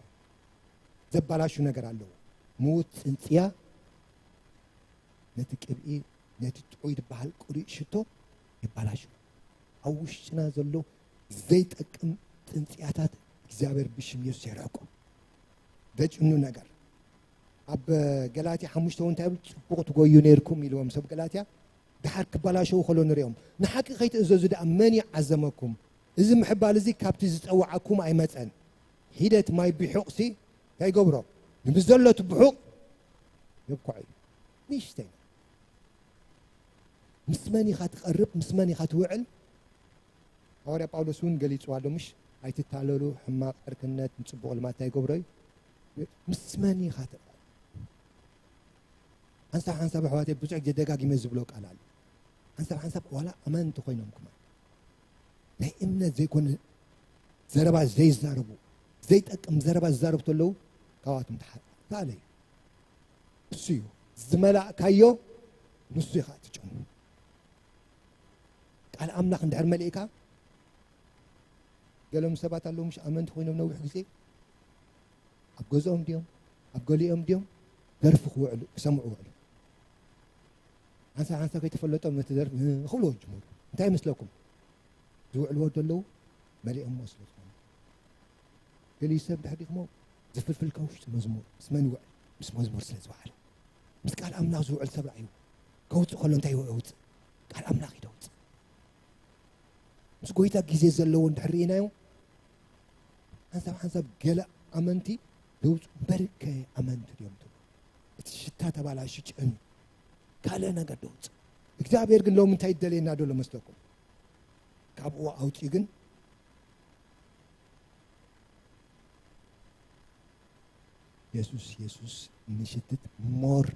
ዘበላሹ ነገር ኣለዎ። ምዉት ጽንጽያ ነቲ ቅብኢ፣ ነቲ ጥዑይ ዝበሃል ቅዱእ ሽቶ የበላሹ። ኣብ ውሽጥና ዘሎ ዘይጠቅም ጽንጽያታት እግዚኣብሔር ብሽም የሱስ የርሕቆ። ዘጭኑ ነገር። ኣብ ገላትያ ሓሙሽተ እውን እንታይ ይብል? ጽቡቕ ትጎዩ ነይርኩም ኢልዎም ሰብ ገላትያ። ደሓር ክበላሸዉ ከሎ ንሪኦም። ንሓቂ ከይትእዘዙ ደኣ መን እዩ ዓዘመኩም? እዚ ምሕባል እዚ ካብቲ ዝጸውዓኩም ኣይመጸን። ሒደት ማይ ብሑቕሲ እንታይ ይገብሮ? ንምዘሎ እቲ ብሑቕ የብኩዖ እዩ። ንእሽተይ። ምስ መን ኢኻ ትቐርብ? ምስ መን ኢኻ ትውዕል? ሃዋርያ ጳውሎስ እውን ገሊጽዋ ኣሎ፣ ምሽ? "ኣይትታለሉ፣ ሕማቕ ዕርክነት ንጽቡቕ ልማድ እንታይ ይገብሮ እዩ? ምስ መን ኢኻ ትቐርብ?" ሓንሳብ ሓንሳብ ኣሕዋተይ ብዙሕ ግዜ ደጋጊመ ዝብሎ ቃል ኣሎ። ሓንሳብ ሓንሳብ ዋላ ኣመንቲ ኮይኖም ክማን ናይ እምነት ዘይኮነ ዘረባ ዘይዛረቡ፣ ዘይጠቅም ዘረባ ዝዛረቡ ተለዉ፣ ካብኣቶም ተሓ-፣ ተኣለዩ። እሱ እዩ ዝመላእካዮ፣ ንሱ ኢኻ ትጨኑ። ቃል ኣምላኽ እንድሕር መሊእካ፣ ገሎም ሰባት ኣለዉ፣ ምሽ? ኣመንቲ ኮይኖም ነዊሕ ግዜ ኣብ ገዝኦም ድዮም? ኣብ ገሊኦም ድዮም? ደርፊ ክውዕሉ፣ ክሰምዑ ውዕሉ። ሓንሳብ ሓንሳብ ከይተፈለጦም ነቲ ደርፊ ክብልዎ ጅምሩ። እንታይ ይመስለኩም? ዝውዕልዎ ዘለዉ መሊኦምዎ ስለ ዝኾኑ። ገሊኡ ሰብ ድሕር ዲኹሞ ዝፍልፍል ካብ ውሽጢ መዝሙር፣ ምስ መን ይውዕል? ምስ መዝሙር ስለ ዝወዓለ። ምስ ቃል ኣምላኽ ዝውዕል ሰብ ርኣዩ። ከውጽእ ከሎ እንታይ ይውዕል? ቃል ኣምላኽ እዩ ደውጽእ። ምስ ጎይታ ግዜ ዘለዎ እንድሕር ርኢናዮ፣ ሓንሳብ ሓንሳብ ገለ ኣመንቲ ደውጽኡ እምበርከ ኣመንቲ ድዮም ትብሉ። እቲ ሽታ ተባላሹ ጨኑ። ካልእ ነገር ደውጽእ። እግዚኣብሔር ግን ሎሚ እንታይ ይደልየና ደሎ መስለኩም? ካብኡ ኣውጺኡ ግን የሱስ፣ የሱስ ንሽትት ሞር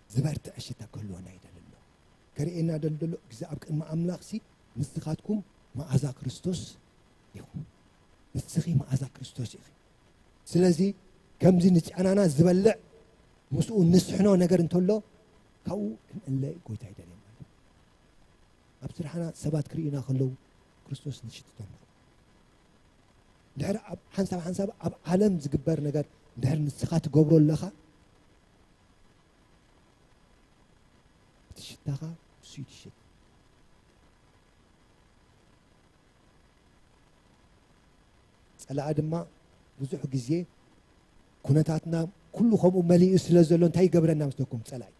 ዝበርትዐ ሽታ ክህልወና ይደሊ ኣሎ። ከርእየና ደሊ ደሎ፣ ግዜ ኣብ ቅድሚ ኣምላኽሲ ንስኻትኩም መኣዛ ክርስቶስ ኢኹም። ንስኺ መኣዛ ክርስቶስ ኢኺ። ስለዚ ከምዚ ንጨናና ዝበልዕ ምስኡ ንስሕኖ ነገር እንተሎ ካብኡ ክንእለ ጎይታ ይደልየና ኣሎ። ኣብ ስራሕና ሰባት ክርእዩና ከለዉ ክርስቶስ ንሽትቶም። እንድሕር ኣብ ሓንሳብ ሓንሳብ ኣብ ዓለም ዝግበር ነገር እንድሕር ንስኻ ትገብሮ ኣለኻ፣ እቲ ሽታኻ እሱ እዩ ትሽት። ጸላኢ ድማ ብዙሕ ግዜ ኩነታትና ኩሉ ከምኡ መሊኡ ስለ ዘሎ እንታይ ይገብረና መስለኩም ጸላኢ?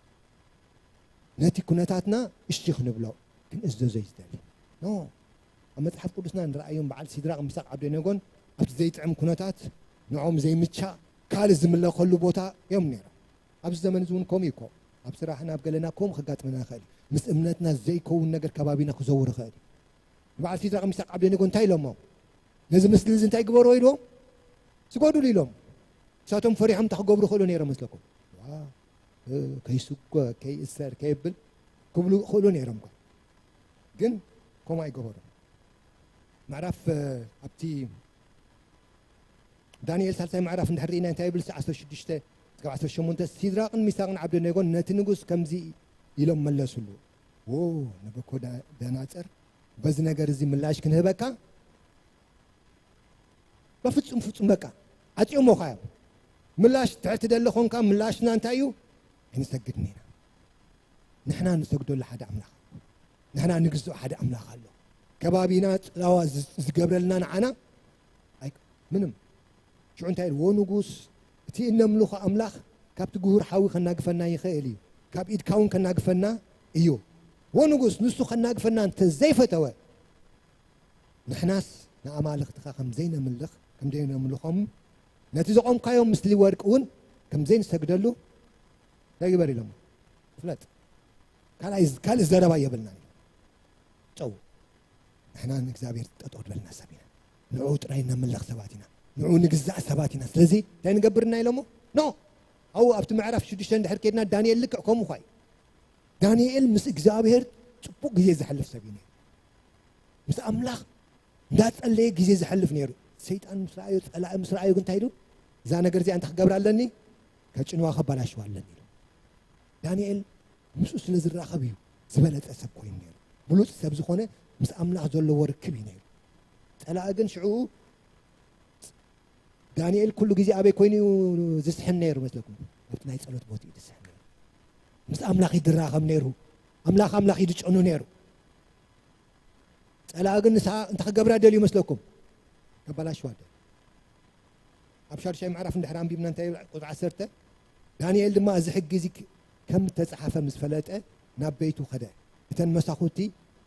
ነቲ ኩነታትና እሺ ክንብሎ ክንእዘዞ እዩ ዝደሊ። ኖ። ኣብ መጽሓፍ ቅዱስና ንረኣዮም በዓል ሲድራቕ፣ ሚሳቕ፣ ዓብደነጎን ኣብቲ ዘይጥዕም ኩነታት ንዖም ዘይምቻእ ካልእ ዝምለኸሉ ቦታ እዮም ነይሮም። ኣብዚ ዘመን እዚ እውን ከምኡ እዩ እኮ። ኣብ ስራሕና ኣብ ገለና ከምኡ ከጋጥመና ይኽእል እዩ። ምስ እምነትና ዘይከውን ነገር ከባቢና ክዘውር ይኽእል እዩ። ንበዓል ሲድራቕ፣ ሚሳቕ፣ ዓብደነጎ እንታይ ኢሎሞ? ነዚ ምስሊ እዚ እንታይ ግበርዎ ኢልዎም? ስገዱሉ ኢሎም። ንሳቶም ፈሪሖም እንታይ ክገብሩ ይኽእሉ ነይሮም መስለኩም? ዋ፣ እ፣ ከይስጎ፣ ከይእሰር፣ ከየብል ክብሉ ይኽእሉ ነይሮም እኮ። ግን ከምኡ ኣይገበሩን። ምዕራፍ፣ እ፣ ኣብቲ ዳንኤል ሳልሳይ ምዕራፍ እንድሕር ርኢና እንታይ ይብል? ዓሰርተ ሽዱሽተ እስካብ ዓሰርተ ሸሞንተ፣ ሲድራቕን ሚሳቕን ዓብደነጎን ነቲ ንጉስ ከምዚ ኢሎም መለሱሉ፣ "ዎ፣ ነቡከደነጸር፣ በዚ ነገር እዚ ምላሽ ክንህበካ በፍጹም፣ ፍጹም በቃ ዓጽዮሞኻ እዮም። ምላሽ ትሕቲ ደለ ኾንካ ምላሽና እንታይ እዩ? ኣይንሰግድን ኢና። ንሕና ንሰግደሉ ሓደ ኣምላኽ ኣሎ። ንሕና ንግዝኦ ሓደ ኣምላኽ ኣሎ። ከባቢና ጽላዋ ዝ-፣ ዝገብረልና ንዓና ኣይ-፣ ምንም." ሽዑ እንታይ ኢሉ? "ወ ንጉስ፣ እቲ እነምልኾ ኣምላኽ ካብቲ ግሁር ሓዊ ከናግፈና ይኽእል እዩ፣ ካብ ኢድካ እውን ከናግፈና እዩ። ወንጉስ ንሱ ከናግፈና እንተ ዘይፈተወ፣ ንሕናስ ንኣማልኽትኻ ከም ዘይነምልኽ፣ ከም ዘይነምልኾም፣ ነቲ ዘቖምካዮም ምስሊ ወርቂ እውን ከም ዘይንሰግደሉ እንታይ ግበር ኢሎሞ? ፍለጥ። ካልኣይ፣ ካልእ ዘረባ የብልናን። ጨው። ንሕና ንእግዚኣብሔር ጠጠው ዝበልና ሰብ ኢና። ንዕኡ ጥራይ ነምልኽ ሰባት ኢና። ንዕኡ ንግዛእ ሰባት ኢና። ስለዚ እንታይ ንገብር ኢና ኢሎሞ? ኖ። ኣብኡ ኣብቲ ምዕራፍ ሽዱሽተ እንድሕር ከድና ዳንኤል ልክዕ ከምኡ ኳ እዩ። ዳንኤል ምስ እግዚኣብሔር ጽቡቕ ግዜ ዘሕልፍ ሰብ እዩ ነይሩ። ምስ ኣምላኽ እንዳጸለየ ግዜ ዘሕልፍ ነይሩ። ሰይጣን ምስ ረኣዮ፣ ጸላኢ ምስ ረኣዮ ግን እንታይ ኢሉ? እዛ ነገር እዚኣ እንታይ ክገብራ ኣለኒ? ከጭንዋ፣ ከባላሽዋ ኣለኒ ኢሉ። ዳንኤል ምስኡ ስለ ዝራኸብ እዩ ዝበለጸ ሰብ ኮይኑ ነይሩ። ብሉጽ ሰብ ዝኾነ ምስ ኣምላኽ ዘለዎ ርክብ እዩ ነይሩ። ጸላኢ ግን ሽዑ ዳንኤል ኩሉ ግዜ ኣበይ ኮይኑ እዩ ዝስሕን ነይሩ መስለኩም? ኣብቲ ናይ ጸሎት ቦትኡ እዩ ዝስሕን ነይሩ። ምስ ኣምላኽ እዩ ዝራኸብ ነይሩ። ኣምላኽ ኣምላኽ እዩ ዝጨኑ ነይሩ። ጸላኢ ግን ንሳ እንታይ ክገብራ ደልዩ መስለኩም? ከባላሽዋ ደልዩ። ኣብ ሻድሻይ ምዕራፍ እንድሕር ኣንቢብና እንታይ ይብል? ቁጽሪ ዓሰርተ፣ ዳንኤል ድማ እዚ ሕጊ እዚ ክ-፣ ከም እተጻሓፈ ምስ ፈለጠ ናብ ቤቱ ኸደ። እተን መሳኹቲ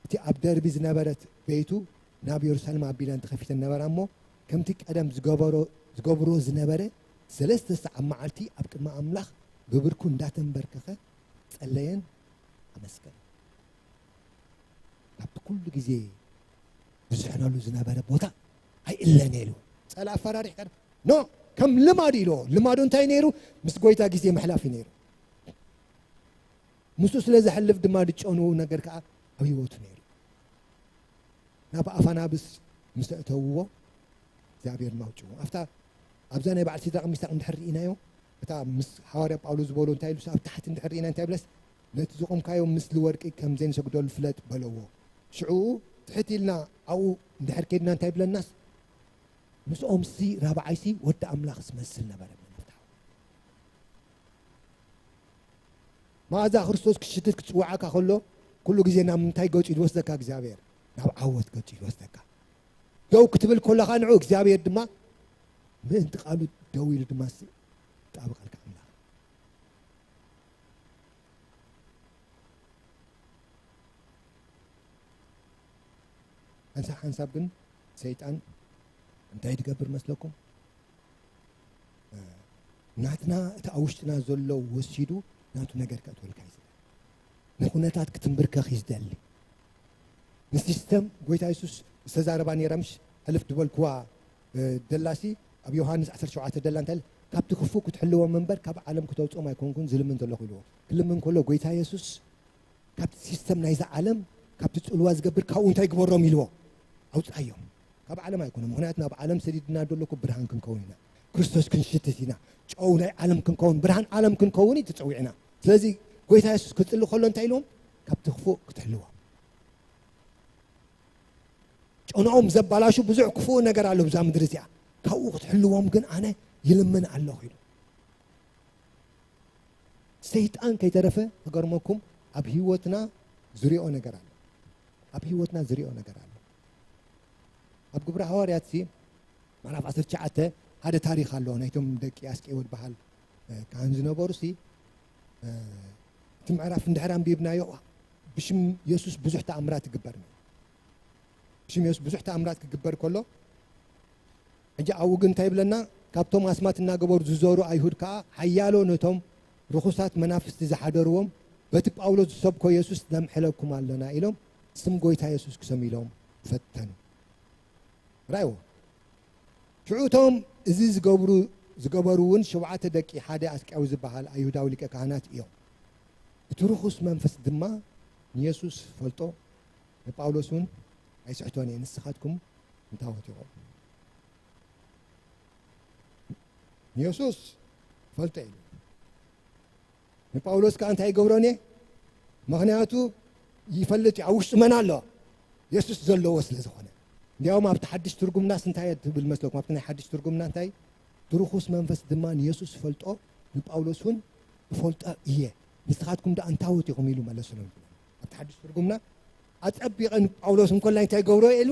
እቲ ኣብ ደርቢ ዝነበረት ቤቱ ናብ የሩሳሌም ኣቢለን ተኸፊተን ነበራ እሞ፣ ከምቲ ቀደም ዝገበሮ፣ ዝገብሮ ዝነበረ ሰለስተ ሰዓት መዓልቲ ኣብ ቅድሚ ኣምላኽ ብብርኩ እንዳተንበርከኸ ጸለየን ኣመስገነን። ካብቲ ኩሉ ግዜ ዝስሕነሉ ዝነበረ ቦታ ኣይእለን'የ ኢሉ። ጸላኢ ኣፈራሪሕካ ዶ? ኖ፣ ከም ልማዱ ኢልዎ። ልማዱ እንታይ ነይሩ? ምስ ጎይታ ግዜ ምሕላፍ እዩ ነይሩ። ምስኡ ስለ ዘሕልፍ ድማ ዝጨንዎ ነገር ከኣ ኣብ ህይወቱ ነይሩ። ናብ ኣፋናብስ ምስ ኣእተውዎ፣ እግዚኣብሔር ድማ ኣውጭዎ። ኣብታ፣ ኣብዛ ናይ በዓል ሲድራቕ ሚሳቕ እንድሕር ርኢናዮ፣ እታ ምስ ሃዋርያ ጳውሎስ ዝበሎ እንታይ ኢሉ፣ ኣብ ታሕቲ እንድሕር ርኢና እንታይ ብለስ፣ ነቲ ዝቖምካዮ ምስሊ ወርቂ ከም ዘይንሰግደሉ ፍለጥ በለዎ። ሽዑ ትሕት ኢልና ኣብኡ እንድሕር ከድና እንታይ ብለናስ፣ ምስኦምሲ ራብዓይሲ ወዲ ኣምላኽ ዝመስል ነበረ ብለና። መኣዛ ክርስቶስ ክሽትት ክጽውዓካ ከሎ፣ ኩሉ ግዜ ናብ ምንታይ ገጹ እዩ ዝወስደካ እግዚኣብሔር? ናብ ዓወት ገጹ እዩ ዝወስደካ። ደው ክትብል ከለኻ ንዑ እግዚኣብሔር ድማ ምእንቲ ቃሉ ደው ኢሉ ድማ ሲ-፣ ይጣበቐልካ ኣምላኽ። ሓንሳብ ሓንሳብ ግን ሰይጣን እንታይ ትገብር መስለኩም? ናትና እቲ ኣብ ውሽጥና ዘሎ ወሲዱ ናቱ ነገር ከእትወልካ እዩ ዝደሊ። ንኩነታት ክትንብርከኽ እዩ ዝደሊ። ንሲስተም ጎይታ የሱስ ዝተዛረባ ነይራ ምሽ ሕልፍ ዝበልክዋ፣ እ፣ ደላሲ ኣብ ዮሃንስ ዓሰርተ ሸውዓተ ደላ እንታይ ኢሉ? "ካብቲ ክፉእ ክትሕልዎም እምበር ካብ ዓለም ክተውፅኦም ኣይኮንኩን ዝልምን ዘለኹ" ኢልዎ። ክልምን ከሎ ጎይታ የሱስ ካብቲ ሲስተም ናይዛ ዓለም፣ ካብቲ ጽልዋ ዝገብር ካብኡ እንታይ ግበሮም ኢልዎ? ኣውጻዮም። ካብ ዓለም ኣይኮነ። ምኽንያቱ ናብ ዓለም ሰዲድና ደሎ እኮ ብርሃን ክንከውን ኢና። ክርስቶስ ክንሽትት ኢና። ጨው ናይ ዓለም ክንከውን፣ ብርሃን ዓለም ክንከውን እዩ ተጸዊዕና። ስለዚ ጎይታ የሱስ ክጽሊ ከሎ እንታይ ኢልዎም? ካብቲ ክፉእ ክትሕልዎም። ጨናኦም ዘባላሹ ብዙሕ ክፉእ ነገር ኣሎ ብዛ ምድሪ እዚኣ። ካብኡ ክትሕልዎም ግን ኣነ ይልምን ኣለኹ ኢሉ። ሰይጣን ከይተረፈ ክገርመኩም ኣብ ህይወትና ዝሪኦ ነገር ኣሎ። ኣብ ህይወትና ዝሪኦ ነገር ኣሎ። ኣብ ግብረ ሃዋርያት ሲ ምዕራፍ ዓሰርተ ትሽዓተ ሓደ ታሪኽ ኣሎ። ናይቶም ደቂ ኣስቄዎ ዝበሃል፣ እ፣ ካህን ዝነበሩ ሲ፣ እ፣ እቲ ምዕራፍ እንድሕር ኣንቢብናዮ ብሽም የሱስ ብዙሕ ተኣምራት ይግበር ነይሩ። ብሽም የሱስ ብዙሕ ተኣምራት ክግበር ከሎ ሕጂ ኣብኡ ግን እንታይ ይብለና? ካብቶም ኣስማት እናገበሩ ዝዞሩ ኣይሁድ ከኣ ሓያሎ ነቶም ርኹሳት መናፍስቲ ዝሓደርዎም በቲ ጳውሎስ ዝሰብኮ የሱስ ነምሕለኩም ኣለና ኢሎም ስም ጎይታ የሱስ ክሰምይሎም ፈተኑ። ራእይዎ። ሽዑ እቶም እዚ ዝገብሩ፣ ዝገበሩ እውን ሸውዓተ ደቂ ሓደ ኣስቅያዊ ዝበሃል ኣይሁዳዊ ሊቀ ካህናት እዮም። እቲ ርኹስ መንፈስ ድማ ንየሱስ ፈልጦ፣ ንጳውሎስ እውን ኣይስሕቶን እየ፣ ንስኻትኩም እንታዎት ኢኹም። ንየሱስ ፈልጦ ኢሉ። ንጳውሎስ ከኣ እንታይ ይገብሮን እየ? ምኽንያቱ ይፈልጥ እዩ፣ ኣብ ውሽጡ መን ኣሎ? የሱስ ዘለዎ ስለ ዝኾነ። እንዲያውም ኣብቲ ሓድሽ ትርጉምናስ እንታይ እያ ትብል መስለኩም? ኣብቲ ናይ ሓድሽ ትርጉምና እንታይ? እቲ ርኹስ መንፈስ ድማ ንየሱስ ፈልጦ፣ ንጳውሎስ እውን እፈልጦ እየ። ንስኻትኩም ደኣ እንታዎት ኢኹም ኢሉ መለሰሎም። ኣብቲ ሓድሽ ትርጉምና ኣጸቢቐ ንጳውሎስ እንኮላይ እንታይ ገብሮ እየ ኢሉ፣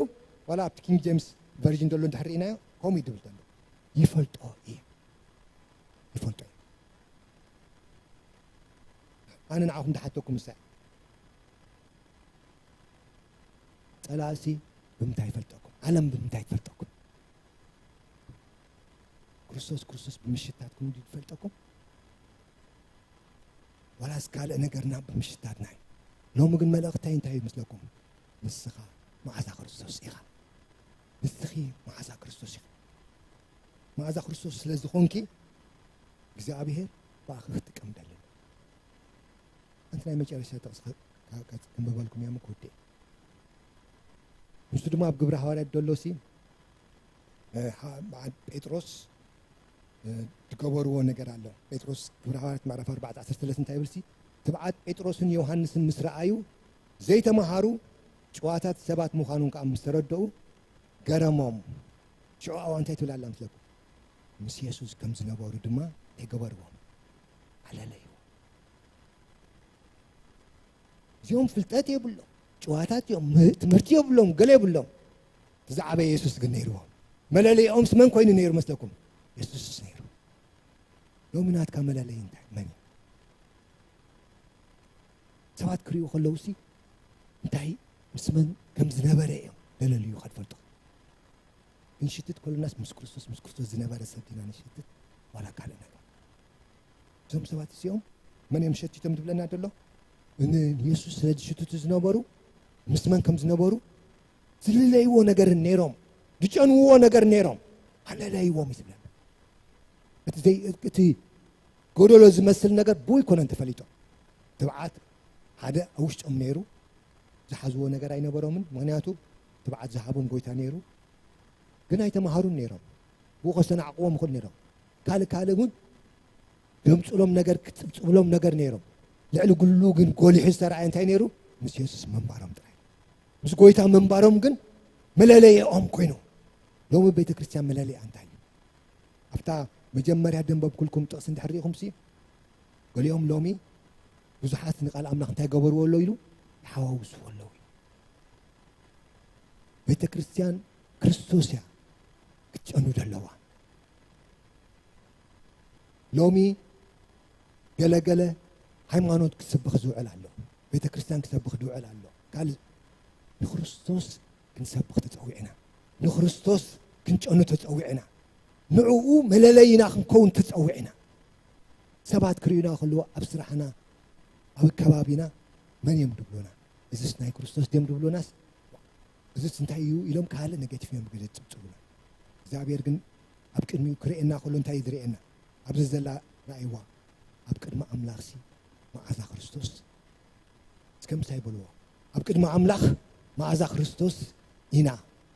ዋላ ኣብቲ ኪንግ ጄምስ ቨርዥን ዘሎ እንድሕር ርኢናዮ፣ ከምኡ እዩ ዝብል ዘሎ። ይፈልጦ እየ። ይፈልጦ እየ። ኣነ ንዓኹም ዝሓተኩም ምሳይ። ጸላእሲ ብምንታይ ይፈልጠኩም? ዓለም ብምንታይ ትፈልጠኩም? ክርስቶስ፣ ክርስቶስ ብምሽታትኩም ድዩ ዝፈልጠኩም? ዋላስ ካልእ ነገርና ብምሽታትና እዩ? ሎሚ ግን መልእኽተይ እንታይ ይመስለኩም? ንስኻ መዓዛ ክርስቶስ ኢኻ። ንስኺ መዓዛ ክርስቶስ ኢኻ። መዓዛ ክርስቶስ ስለ ዝኾንኪ፣ እግዚኣብሔር ብኣኺ ክጥቀም ደሊ። ኣንቲ ናይ መጨረሻ ጥቕሲ ከ-፣ ከ-፣ ከንብበልኩም እየ፣ ምክውዴ። ንሱ ድማ ኣብ ግብረ ሃዋርያት ደሎሲ፣ እ፣ ሓ-፣ መዓ-፣ ጴጥሮስ፣ እ፣ ዝገበርዎ ነገር ኣሎ። ጴጥሮስ ግብረ ሃዋርያት ምዕራፍ ኣርባዕተ ዓሰርተ ሰለስተ እንታይ ይብል ሲ? ትብዓት ጴጥሮስን ዮሃንስን ምስ ረኣዩ፣ ዘይተማሃሩ ጭዋታት ሰባት ምዃኖም ከኣ ምስ ተረድኡ፣ ገረሞም። ሽዑ ኣብኣ እንታይ ትብል ኣላ ምስለኩም? ምስ የሱስ ከም ዝነበሩ ድማ እንታይ ገበርዎም? ኣለለይዎ። እዚኦም ፍልጠት የብሎም፣ ጭዋታት እዮም፣ ም-፣ ትምህርቲ የብሎም፣ ገለ የብሎም። እቲ ዝዓበየ የሱስ ግን ነይርዎም። መለለይኦምስ መን ኮይኑ ነይሩ መስለኩም? የሱስስ ነይሩ። ሎሚ ናትካ መለለይ እንታይ? መን እዩ? ሰባት ክርእዩ ከለውሲ እንታይ ምስ መን ከም ዝነበረ እዮም ለለልዩ ከድፈልጡ። ክንሽትት ከለናስ ምስ ክርስቶስ፣ ምስ ክርስቶስ ዝነበረ ሰብ ዲና ንሽትት፣ ዋላ ካልእ ነገር? እዞም ሰባት እዚኦም መን እዮም ሸቲቶም ዝብለና ዘሎ? ንየሱስ ስለ ዝሽትቱ ዝነበሩ፣ ምስ መን ከም ዝነበሩ ዝልለይዎ ነገር ነይሮም፣ ዝጨንውዎ ነገር ነይሮም፣ ኣለለይዎም እዩ ዝብለና። እቲ ዘይ-፣ እቲ ጎደሎ ዝመስል ነገር ብኡ ኣይኮነን ተፈሊጦም። ትብዓት ሓደ ኣብ ውሽጦም ነይሩ፣ ዝሓዝዎ ነገር ኣይነበሮምን። ምኽንያቱ ትብዓት ዝሃቦም ጎይታ ነይሩ፣ ግን ኣይተማሃሩን ነይሮም። ብኡ ከስተናዕቅዎም ይኽእሉ ነይሮም። ካልእ ካልእ እውን ዘምፅሎም ነገር፣ ክፅብፅብሎም ነገር ነይሮም። ልዕሊ ኩሉ ግን ጎሊሑ ዝተረኣየ እንታይ ነይሩ? ምስ የሱስ ምንባሮም ጥራይ። ምስ ጎይታ ምንባሮም ግን መለለይኦም ኮይኑ። ሎሚ ቤተ ክርስቲያን መለለይኣ እንታይ እዩ? ኣብታ መጀመርያ ደንበብኩልኩም ጥቕሲ እንድሕር ርኢኹምሲ፣ ገሊኦም ሎሚ ብዙሓት ንቃል ኣምላኽ እንታይ ገበርዎ ኣሎ ኢሉ ይሓዋውስዎ ኣለዉ። ቤተ ክርስቲያን ክርስቶስ እያ ክትጨኑ ዘለዋ። ሎሚ ገለገለ ሃይማኖት ክስብኽ ዝውዕል ኣሎ፣ ቤተ ክርስቲያን ክሰብኽ ዝውዕል ኣሎ። ካልእ ንክርስቶስ ክንሰብኽ ተጸዊዕና፣ ንክርስቶስ ክንጨኑ ተጸዊዕና፣ ንዕኡ መለለይና ክንከውን ተጸዊዕና። ሰባት ክርእዩና ከለዉ ኣብ ስራሕና፣ ኣብ ከባቢና መን እዮም ድብሉና? እዝስ ናይ ክርስቶስ ድዮም ድብሉናስ? እዝስ እንታይ እዩ ኢሎም ካልእ ኔጌቲቭ እዮም ግደ ጽብጽቡና። እግዚኣብሔር ግን ኣብ ቅድሚኡ ክርእየና ከሎ እንታይ እዩ ዝርእየና? ኣብዚ ዘላ ረኣይዋ፣ ኣብ ቅድሚ ኣምላኽሲ መዓዛ ክርስቶስ። እስከ ምሳይ በልዎ፣ ኣብ ቅድሚ ኣምላኽ መዓዛ ክርስቶስ ኢና።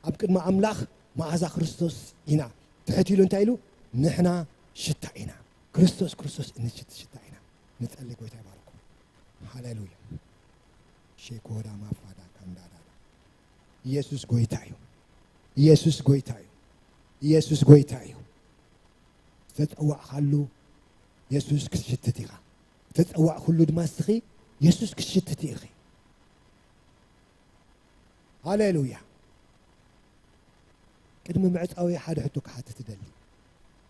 ኣብ ቅድሚ ኣምላኽ መዓዛ ክርስቶስ ኢና። ትሕት ኢሉ እንታይ ኢሉ? ንሕና ሽታ ኢና። ክርስቶስ፣ ክርስቶስ እንሽት ሽታ ኢና። ንጸሊ፣ ጎይታ ይባርኩም። ሃሌሉያ። ሼኮዳ ማፋዳ ካንዳዳዳ። ኢየሱስ ጎይታ እዩ። ኢየሱስ ጎይታ እዩ። ኢየሱስ ጎይታ እዩ። ዝተጸዋዕካሉ የሱስ ክትሽትት ኢኻ። ዝተጸዋዕኩሉ ድማ እስኺ የሱስ ክትሽትት ኢኺ። ሃሌሉያ። ቅድሚ ምዕጻዊ ሓደ ሕቶ ክሓትት እደሊ።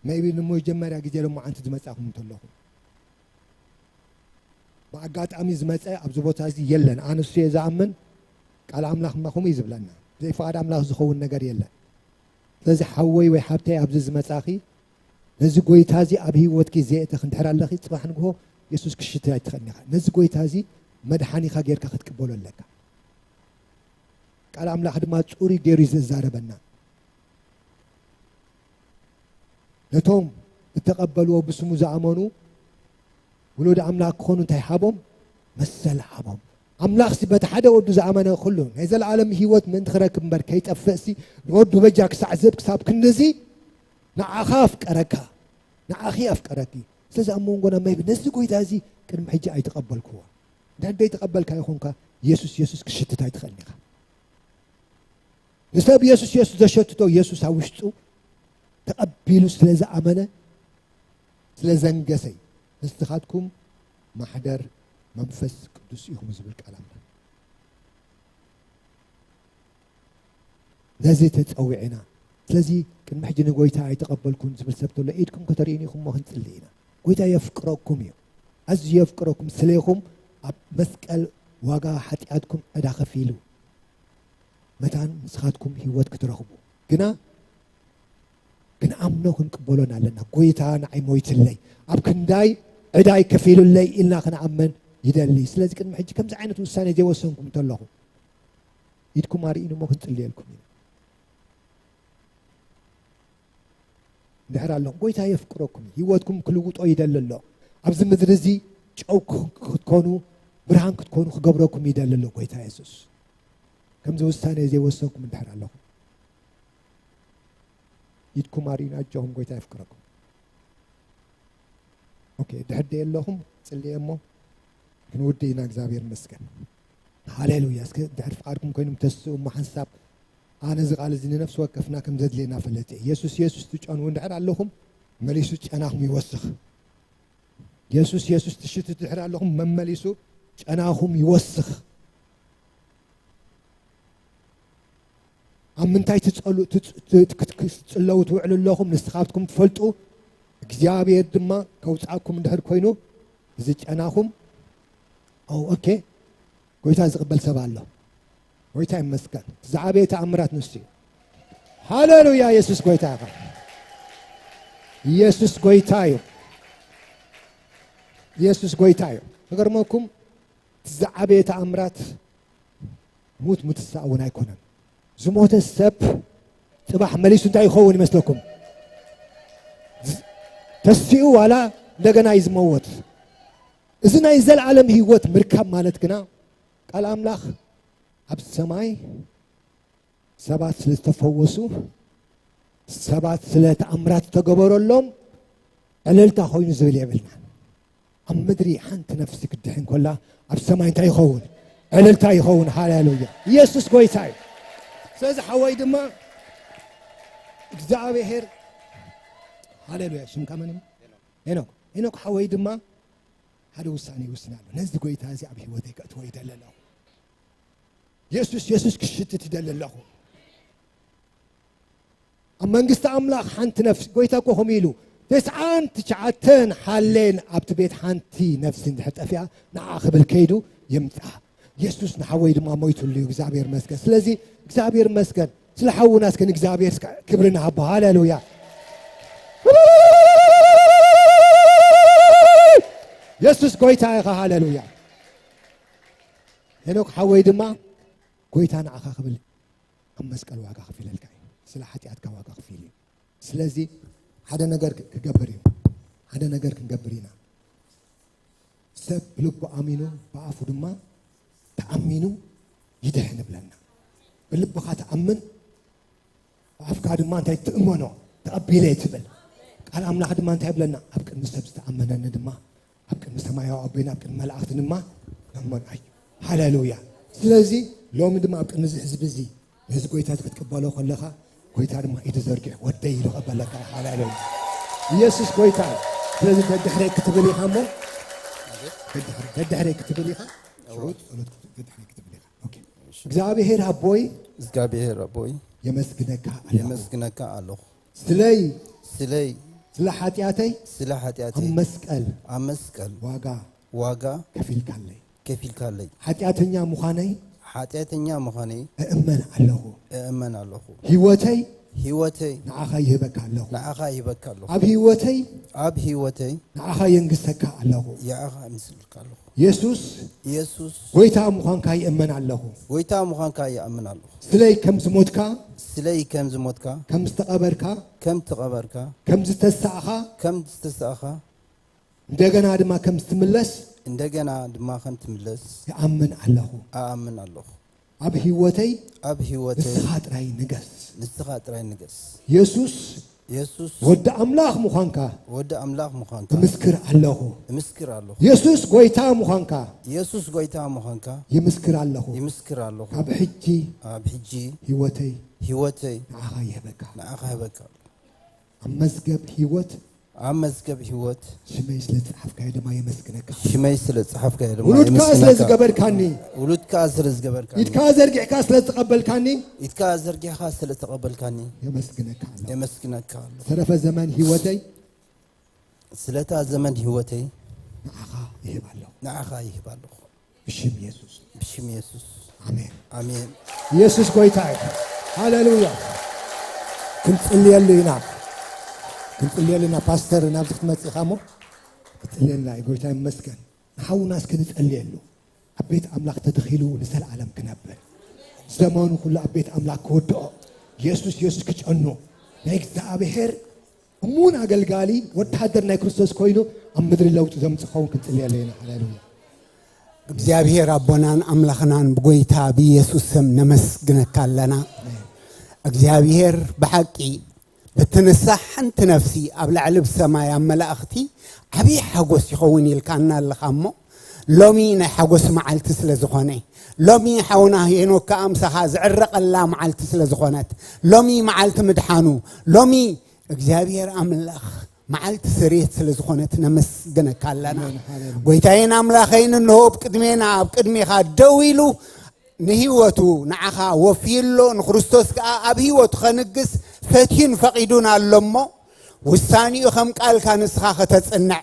ሜይቢ ንመጀመርያ ግዜ ሎማዓንቲ ዝመጻኹም እንተለኹም፣ ብኣጋጣሚ ዝመጸ ኣብዚ ቦታ እዚ የለን። ኣነ እሱ እየ ዝኣምን፣ ቃል ኣምላኽ ድማ ከምኡ እዩ ዝብለና። ብዘይ ፍቓድ ኣምላኽ ዝኸውን ነገር የለን። ስለዚ ሓወይ ወይ ሓብተይ ኣብዚ ዝመጻኺ፣ ነዚ ጎይታ እዚ ኣብ ህይወትኪ ዘየእተኺ እንድሕር ኣለኺ፣ ጽባሕ ንግሆ የሱስ ክሽትት ኣይትኽእልን ኢኻ። ነዚ ጎይታ እዚ መድሓኒኻ ጌርካ ክትቅበሎ ኣለካ። ቃል ኣምላኽ ድማ ጽሩይ ገይሩ እዩ ዝዛረበና። ነቶም እተቐበልዎ ብስሙ ዝኣመኑ ውሉድ ኣምላኽ ክኾኑ እንታይ ሃቦም? መሰል ሃቦም። ኣምላኽሲ በቲ ሓደ ወዱ ዝኣመነ ኩሉ ናይ ዘለኣለም ህይወት ምእንቲ ክረክብ እምበር ከይጠፍእሲ ንወዱ በጃ ክሳዕ ዝህብ ክሳብ ክንድዚ ንዓኻ ኣፍቀረካ፣ ንዓኺ ኣፍቀረኪ። ስለዚ ኣብ መንጎና ሜይቢ ነዚ ጎይታ እዚ ቅድሚ ሕጂ ኣይተቐበልክዎ። እንድሕር ዘይተቐበልካዮ ኾንካ የሱስ የሱስ ክሽትት ኣይትኽእልን ኢኻ። ንሰብ የሱስ የሱስ ዘሸትቶ የሱስ ኣብ ውሽጡ ተቐቢሉ ስለ ዝኣመነ ስለ ዘንገሰይ ንስኻትኩም ማሕደር መንፈስ ቅዱስ ኢኹም ዝብል ቃል ኣምላኽ። ነዚ ተጸዊዕና። ስለዚ ቅድሚ ሕጂ ንጎይታ ኣይተቐበልኩን ዝብል ሰብ ተሎ ኢድኩም ከተርእዩኒ ኢኹም እሞ ክንጽሊ ኢና። ጎይታ የፍቅረኩም እዩ። ኣዝዩ የፍቅረኩም። ስለይኹም ኣብ መስቀል ዋጋ ሓጢኣትኩም ዕዳ ከፊሉ። መታን ንስኻትኩም ህይወት ክትረኽቡ ግና ክንኣምኖ ክንቅበሎን ኣለና። ጎይታ ንዓይ ሞይትለይ፣ ኣብ ክንዳይ ዕዳይ ከፊሉለይ ኢልና ክንኣምን ይደሊ። ስለዚ ቅድሚ ሕጂ ከምዚ ዓይነት ውሳኔ ዘይወሰንኩም እንተለኹም ኢድኩም ኣርእዩኒ እሞ ክንጽልየልኩም ኢና። እንድሕር ኣለኹም ጎይታ የፍቅረኩም እዩ። ህይወትኩም ክልውጦ ይደሊ ኣሎ። ኣብዚ ምድሪ እዚ ጨው ክትኮኑ፣ ብርሃን ክትኮኑ ክገብረኩም ይደሊ ኣሎ ጎይታ የሱስ። ከምዚ ውሳኔ ዘይወሰንኩም እንድሕር ኣለኹም ኢድኩም ኣርእዩኒ፣ ኣጆኹም ጎይታ የፍቅረኩም። ኦኬ፣ ድሕር ደይ ኣለኹም ጽልየ እሞ ክንውዲ ኢና። እግዚኣብሔር ይመስገን። ሃሌሉያ። እስከ ድሕር ፍቓድኩም ኮይኑም ተስኡ እሞ ሓንሳብ ኣነ እዚ ቃል እዚ ንነፍሲ ወከፍና ከም ዘድልየና ፈለጥ እየ። የሱስ የሱስ ትጨንዉ እንድሕር ኣለኹም መሊሱ ጨናኹም ይወስኽ። የሱስ የሱስ ትሽት ድሕር ኣለኹም መመሊሱ ጨናኹም ይወስኽ። ኣብ ምንታይ ትጸሉ ትጽ- ት- ክት- ክትጽለዉ ትውዕሉ ኣለኹም ንስኻትኩም ትፈልጡ። እግዚኣብሔር ድማ ከውጻእኩም እንድሕር ኮይኑ እዚ ጨናኹም ኦ ኦኬ ጎይታ ዝቕበል ሰብ ኣሎ። ጎይታ ይመስገን። እቲ ዝዓበየ ተኣምራት ንሱ እዩ። ሃሌሉያ። የሱስ ጎይታ ኢኻ። የሱስ ጎይታ እዩ። የሱስ ጎይታ እዩ። ክገርመኩም እቲ ዝዓበየ ተኣምራት ሙት ምትሳእ እውን ኣይኮነን። ዝሞተ ሰብ ጽባሕ መሊሱ እንታይ ይኸውን ይመስለኩም? ዝ- ተሲኡ ዋላ እንደገና እዩ ዝመወት። እዚ ናይ ዘለዓለም ህይወት ምርካብ ማለት ግና ቃል ኣምላኽ ኣብ ሰማይ ሰባት ስለ ዝተፈወሱ፣ ሰባት ስለ ተኣምራት ዝተገበረሎም ዕልልታ ኮይኑ ዝብል የብልናን። ኣብ ምድሪ ሓንቲ ነፍሲ ክትድሕን ከላ ኣብ ሰማይ እንታይ ይኸውን? ዕልልታ ይኸውን። ሃሌሉያ። ኢየሱስ ጎይታ እዩ። ስለዚ ሓወይ ድማ እግዚኣብሔር ሃሌሉያ። ሽምካ መን እዩ? ሄኖክ። ሄኖክ ሓወይ ድማ ሓደ ውሳኔ ይውስን ኣሎ። ነዚ ጎይታ እዚ ኣብ ህይወተይ ከእትዎ ይደሊ ኣለኹ። የሱስ የሱስ ክሽትት ይደሊ ኣለኹ። ኣብ መንግስቲ ኣምላኽ ሓንቲ ነፍሲ ጎይታ እኮ ከምኡ ኢሉ ተስዓን ትሽዓተን ሓሌን ኣብቲ ቤት ሓንቲ ነፍሲ እንድሕር ጠፊኣ ንዓ ክብል ከይዱ ይምጻ። የሱስ ንሓወይ ድማ ሞይቱሉ እዩ። እግዚኣብሔር መስገን። ስለዚ እግዚኣብሔር መስገን ስለ ሓውና እስከ ንእግዚኣብሔር እስከ ክብሪ ንሃቦ። ሃሌሉያ። የሱስ ጎይታ ኢኻ። ሃሌሉያ። ሄኖክ ሓወይ ድማ ጎይታ ንዓኻ ክብል ኣብ መስቀል ዋጋ ከፊለልካ እዩ። ስለ ሓጢኣትካ ዋጋ ከፊሉ እዩ። ስለዚ ሓደ ነገር ክገብር እዩ። ሓደ ነገር ክንገብር ኢና። ሰብ ብልቡ ኣሚኑ ብኣፉ ድማ ተኣሚኑ ይድሕን እብለና። ብልብኻ ተኣምን ብኣፍካ ድማ እንታይ ትእመኖ ተቐቢለ ትብል። ቃል ኣምላኽ ድማ እንታይ ይብለና? ኣብ ቅድሚ ሰብ ዝተኣመነኒ ድማ ኣብ ቅድሚ ሰማያዊ ኣቦይን ኣብ ቅድሚ መላእኽቲ ድማ እመን ኣዩ። ሃሌሉያ። ስለዚ ሎሚ ድማ ኣብ ቅድሚ እዚ ህዝቢ እዚ ነዚ ጎይታ እዚ ክትቅበሎ ከለኻ ጎይታ ድማ ኢዱ ዘርጊሑ ወደይ ኢሉ ቀበለካ። ሃሌሉያ። ኢየሱስ ጎይታ እዩ። ስለዚ ደድሕረይ ክትብል ኢኻ እሞ ደድሕረይ ክትብል ኢኻ። ሽዑ ጸሎት ክትብል ደድሕረይ ክትብል ኢኻ። ኦኬ። እግዚኣብሔር ኣቦይ እግዚኣብሔር ኣቦይ የመስግነካ ኣለኹ። የመስግነካ ኣለኹ። ስለይ ስለይ ስለ ሓጢኣተይ ስለ ሓጢኣተይ ኣብ መስቀል ኣብ መስቀል ዋጋ ዋጋ ከፊልካለይ። ከፊልካለይ። ሓጢኣተኛ ምዃነይ ሓጢኣተኛ ምዃነይ እእመን ኣለኹ። እእመን ኣለኹ። ህይወተይ ህይወተይ ንዓኻ ይህበካ ኣለኹ። ንዓኻ ይህበካ ኣለኹ። ኣብ ህይወተይ ኣብ ህይወተይ ንዓኻ የንግሰካ ኣለኹ። ንዓኻ ምስልካ ኣለኹ። የሱስ የሱስ ጎይታ ምዃንካ ይእመን ኣለኹ። ጎይታ ምዃንካ ይኣምን ኣለኹ። ስለይ ከም ዝሞትካ ስለይ ከም ዝሞትካ ከም ዝተቐበርካ ከም ተቐበርካ ከም ዝተሳእኻ ከም ዝተሳእኻ እንደገና ድማ ከም ዝትምለስ እንደገና ድማ ከም ትምለስ ይኣምን ኣለኹ። ኣኣምን ኣለኹ። ኣብ ህይወተይ ኣብ ህይወተይ ንስኻ ጥራይ ንገስ። ንስኻ ጥራይ ንገስ። የሱስ የሱስ ወዲ ኣምላኽ ምዃንካ ወዲ ኣምላኽ ምዃንካ እምስክር ኣለኹ። እምስክር ኣለኹ። የሱስ ጎይታ ምዃንካ የሱስ ጎይታ ምዃንካ ይምስክር ኣለኹ። ይምስክር ኣለኹ። ካብ ሕጂ ኣብ ሕጂ ህይወተይ ህይወተይ ንዓኻ ይህበካ። ንዓኻ ይህበካ። ኣብ መዝገብ ህይወት ኣብ መዝገብ ህይወት ሽመይ ስለ ዝጸሓፍካዮ ድማ የመስግነካ። ሽመይ ስለ ዝጸሓፍካዮ ድማ ውሉድካ ስለ የመስግነካ። ዝገበርካኒ ውሉድካ ስለ ዝገበርካኒ ኢድካ ዘርጊሕካ ስለ ዝተቐበልካኒ ኢድካ ዘርጊሕካ ስለ ዝተቐበልካኒ የመስግነካ ኣለኹ። የመስግነካ ኣለኹ። ዝተረፈ ዘመን ህይወተይ ስለታ ዘመን ህይወተይ ንዓኻ ይህብ ኣለኹ። ንዓኻ ይህብ ኣለኹ። ብሽም የሱስ ብሽም የሱስ ኣሜን። ኣሜን። ኢየሱስ ጎይታ እዩ። ሃሌሉያ። ክንጽልየሉ ኢና። ክንጽልየሉ ኢና። ፓስተር ናብዚ ክትመጽእ ኢኻ እሞ ክትጽልየልና እዩ። ጎይታ ይመስገን። ንሓውና እስኪ ንጸልየሉ። ኣብ ቤት ኣምላኽ ተተኺሉ ንዘለኣለም ክነብር፣ ዘመኑ ኩሉ ኣብ ቤት ኣምላኽ ክወድኦ፣ ኢየሱስ ኢየሱስ ክጨኑ፣ ናይ እግዚኣብሔር እሙን ኣገልጋሊ ወተሃደር ናይ ክርስቶስ ኮይኑ ኣብ ምድሪ ለውጢ ዘምጽእ ክኸውን ክንጽልየሉ ኢና። ሃሌሉያ። እግዚኣብሔር ኣቦናን ኣምላኽናን ብጎይታ ብኢየሱስ ስም ነመስግነካ ኣለና። እግዚኣብሔር ብሓቂ በቲ ንሳ ሓንቲ ነፍሲ ኣብ ላዕሊ ብሰማይ ኣብ መላእኽቲ ዓብዪ ሓጎስ ይኸውን ኢልካና ኣለኻ እሞ፣ ሎሚ ናይ ሓጎስ መዓልቲ ስለ ዝኾነ፣ ሎሚ ሓውና ሄኖክ ከኣ ምሳኻ ዝዕረቐላ መዓልቲ ስለ ዝኾነት፣ ሎሚ መዓልቲ ምድሓኑ፣ ሎሚ እግዚኣብሔር ኣምላኽ መዓልቲ ስርየት ስለ ዝኾነት ነመስግነካ ኣለና። ኣሜን፣ ሃሌሉያ። ጎይታዬን ኣምላኸይን እንሆ ኣብ ቅድሜና፣ ኣብ ቅድሜኻ ደው ኢሉ ንህይወቱ ንዓኻ ወፍይሎ፣ ንክርስቶስ ከኣ ኣብ ህይወቱ ኸንግስ ፈትዩን ፈቒዱን ኣሎ እሞ፣ ውሳኔኡ ኸም ቃልካ ንስኻ ኸተጽንዕ፣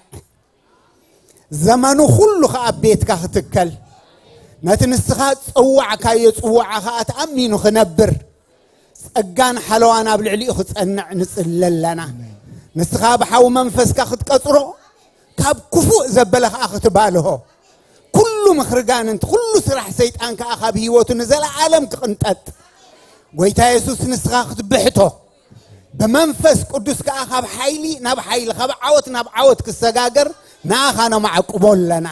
ዘመኑ ኹሉ ኸኣ ኣብ ቤትካ ኽትከል፣ ነቲ ንስኻ ዝጸዋዕካዮ ጽዋዓ ኸኣ ተኣሚኑ ኽነብር፣ ጸጋን ሓለዋን ኣብ ልዕሊኡ ኽጸንዕ ንጽሊ ኣለና። ንስኻ ብሓዊ መንፈስካ ኽትቀጽሮ፣ ካብ ክፉእ ዘበለ ኸኣ ኽትባልሆ፣ ኩሉ ምኽሪ ጋንንቲ፣ ኩሉ ስራሕ ሰይጣን ከኣ ካብ ህይወቱ ንዘለኣለም ክቕንጠጥ፣ ጎይታ የሱስ ንስኻ ክትብሕቶ፣ ብመንፈስ ቅዱስ ከኣ ካብ ሓይሊ ናብ ሓይሊ፣ ካብ ዓወት ናብ ዓወት ክሰጋገር ንኣኻ ነማዕቁቦ ኣለና።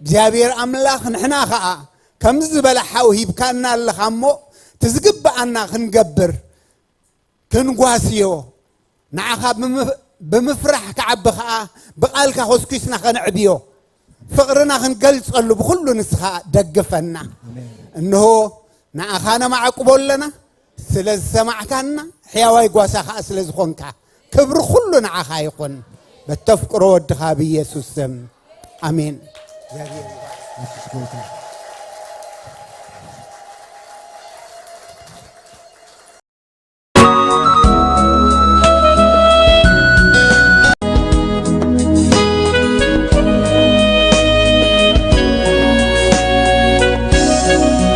እግዚኣብሔር ኣምላኽ ንሕና ኸኣ ከምዚ ዝበለ ሓው ሂብካና ኣለኻ እሞ፣ እቲ ዝግብኣና ክንገብር ክንጓስዮ፣ ንዓኻ ብምፍ-፣ ብምፍራሕ ክዓቢ ኸኣ ብቓልካ ኾስኲስና ኸነዕብዮ፣ ፍቕርና ክንገልጸሉ ብኹሉ ንስኻ ደግፈና። ኣሜን። እንሆ ንኣኻ ነማዕቁቦ ኣለና፣ ስለ ዝሰማዕካና፣ ሕያዋይ ጓሳ ኸኣ ስለ ዝኾንካ፣ ክብሪ ኩሉ ንዓኻ ይኹን። በተፍቅሮ ወድኻ ብኢየሱስ ስም። ኣሜን። እግዚኣብሔር ይባርክ። ኢየሱስ ጎይታ።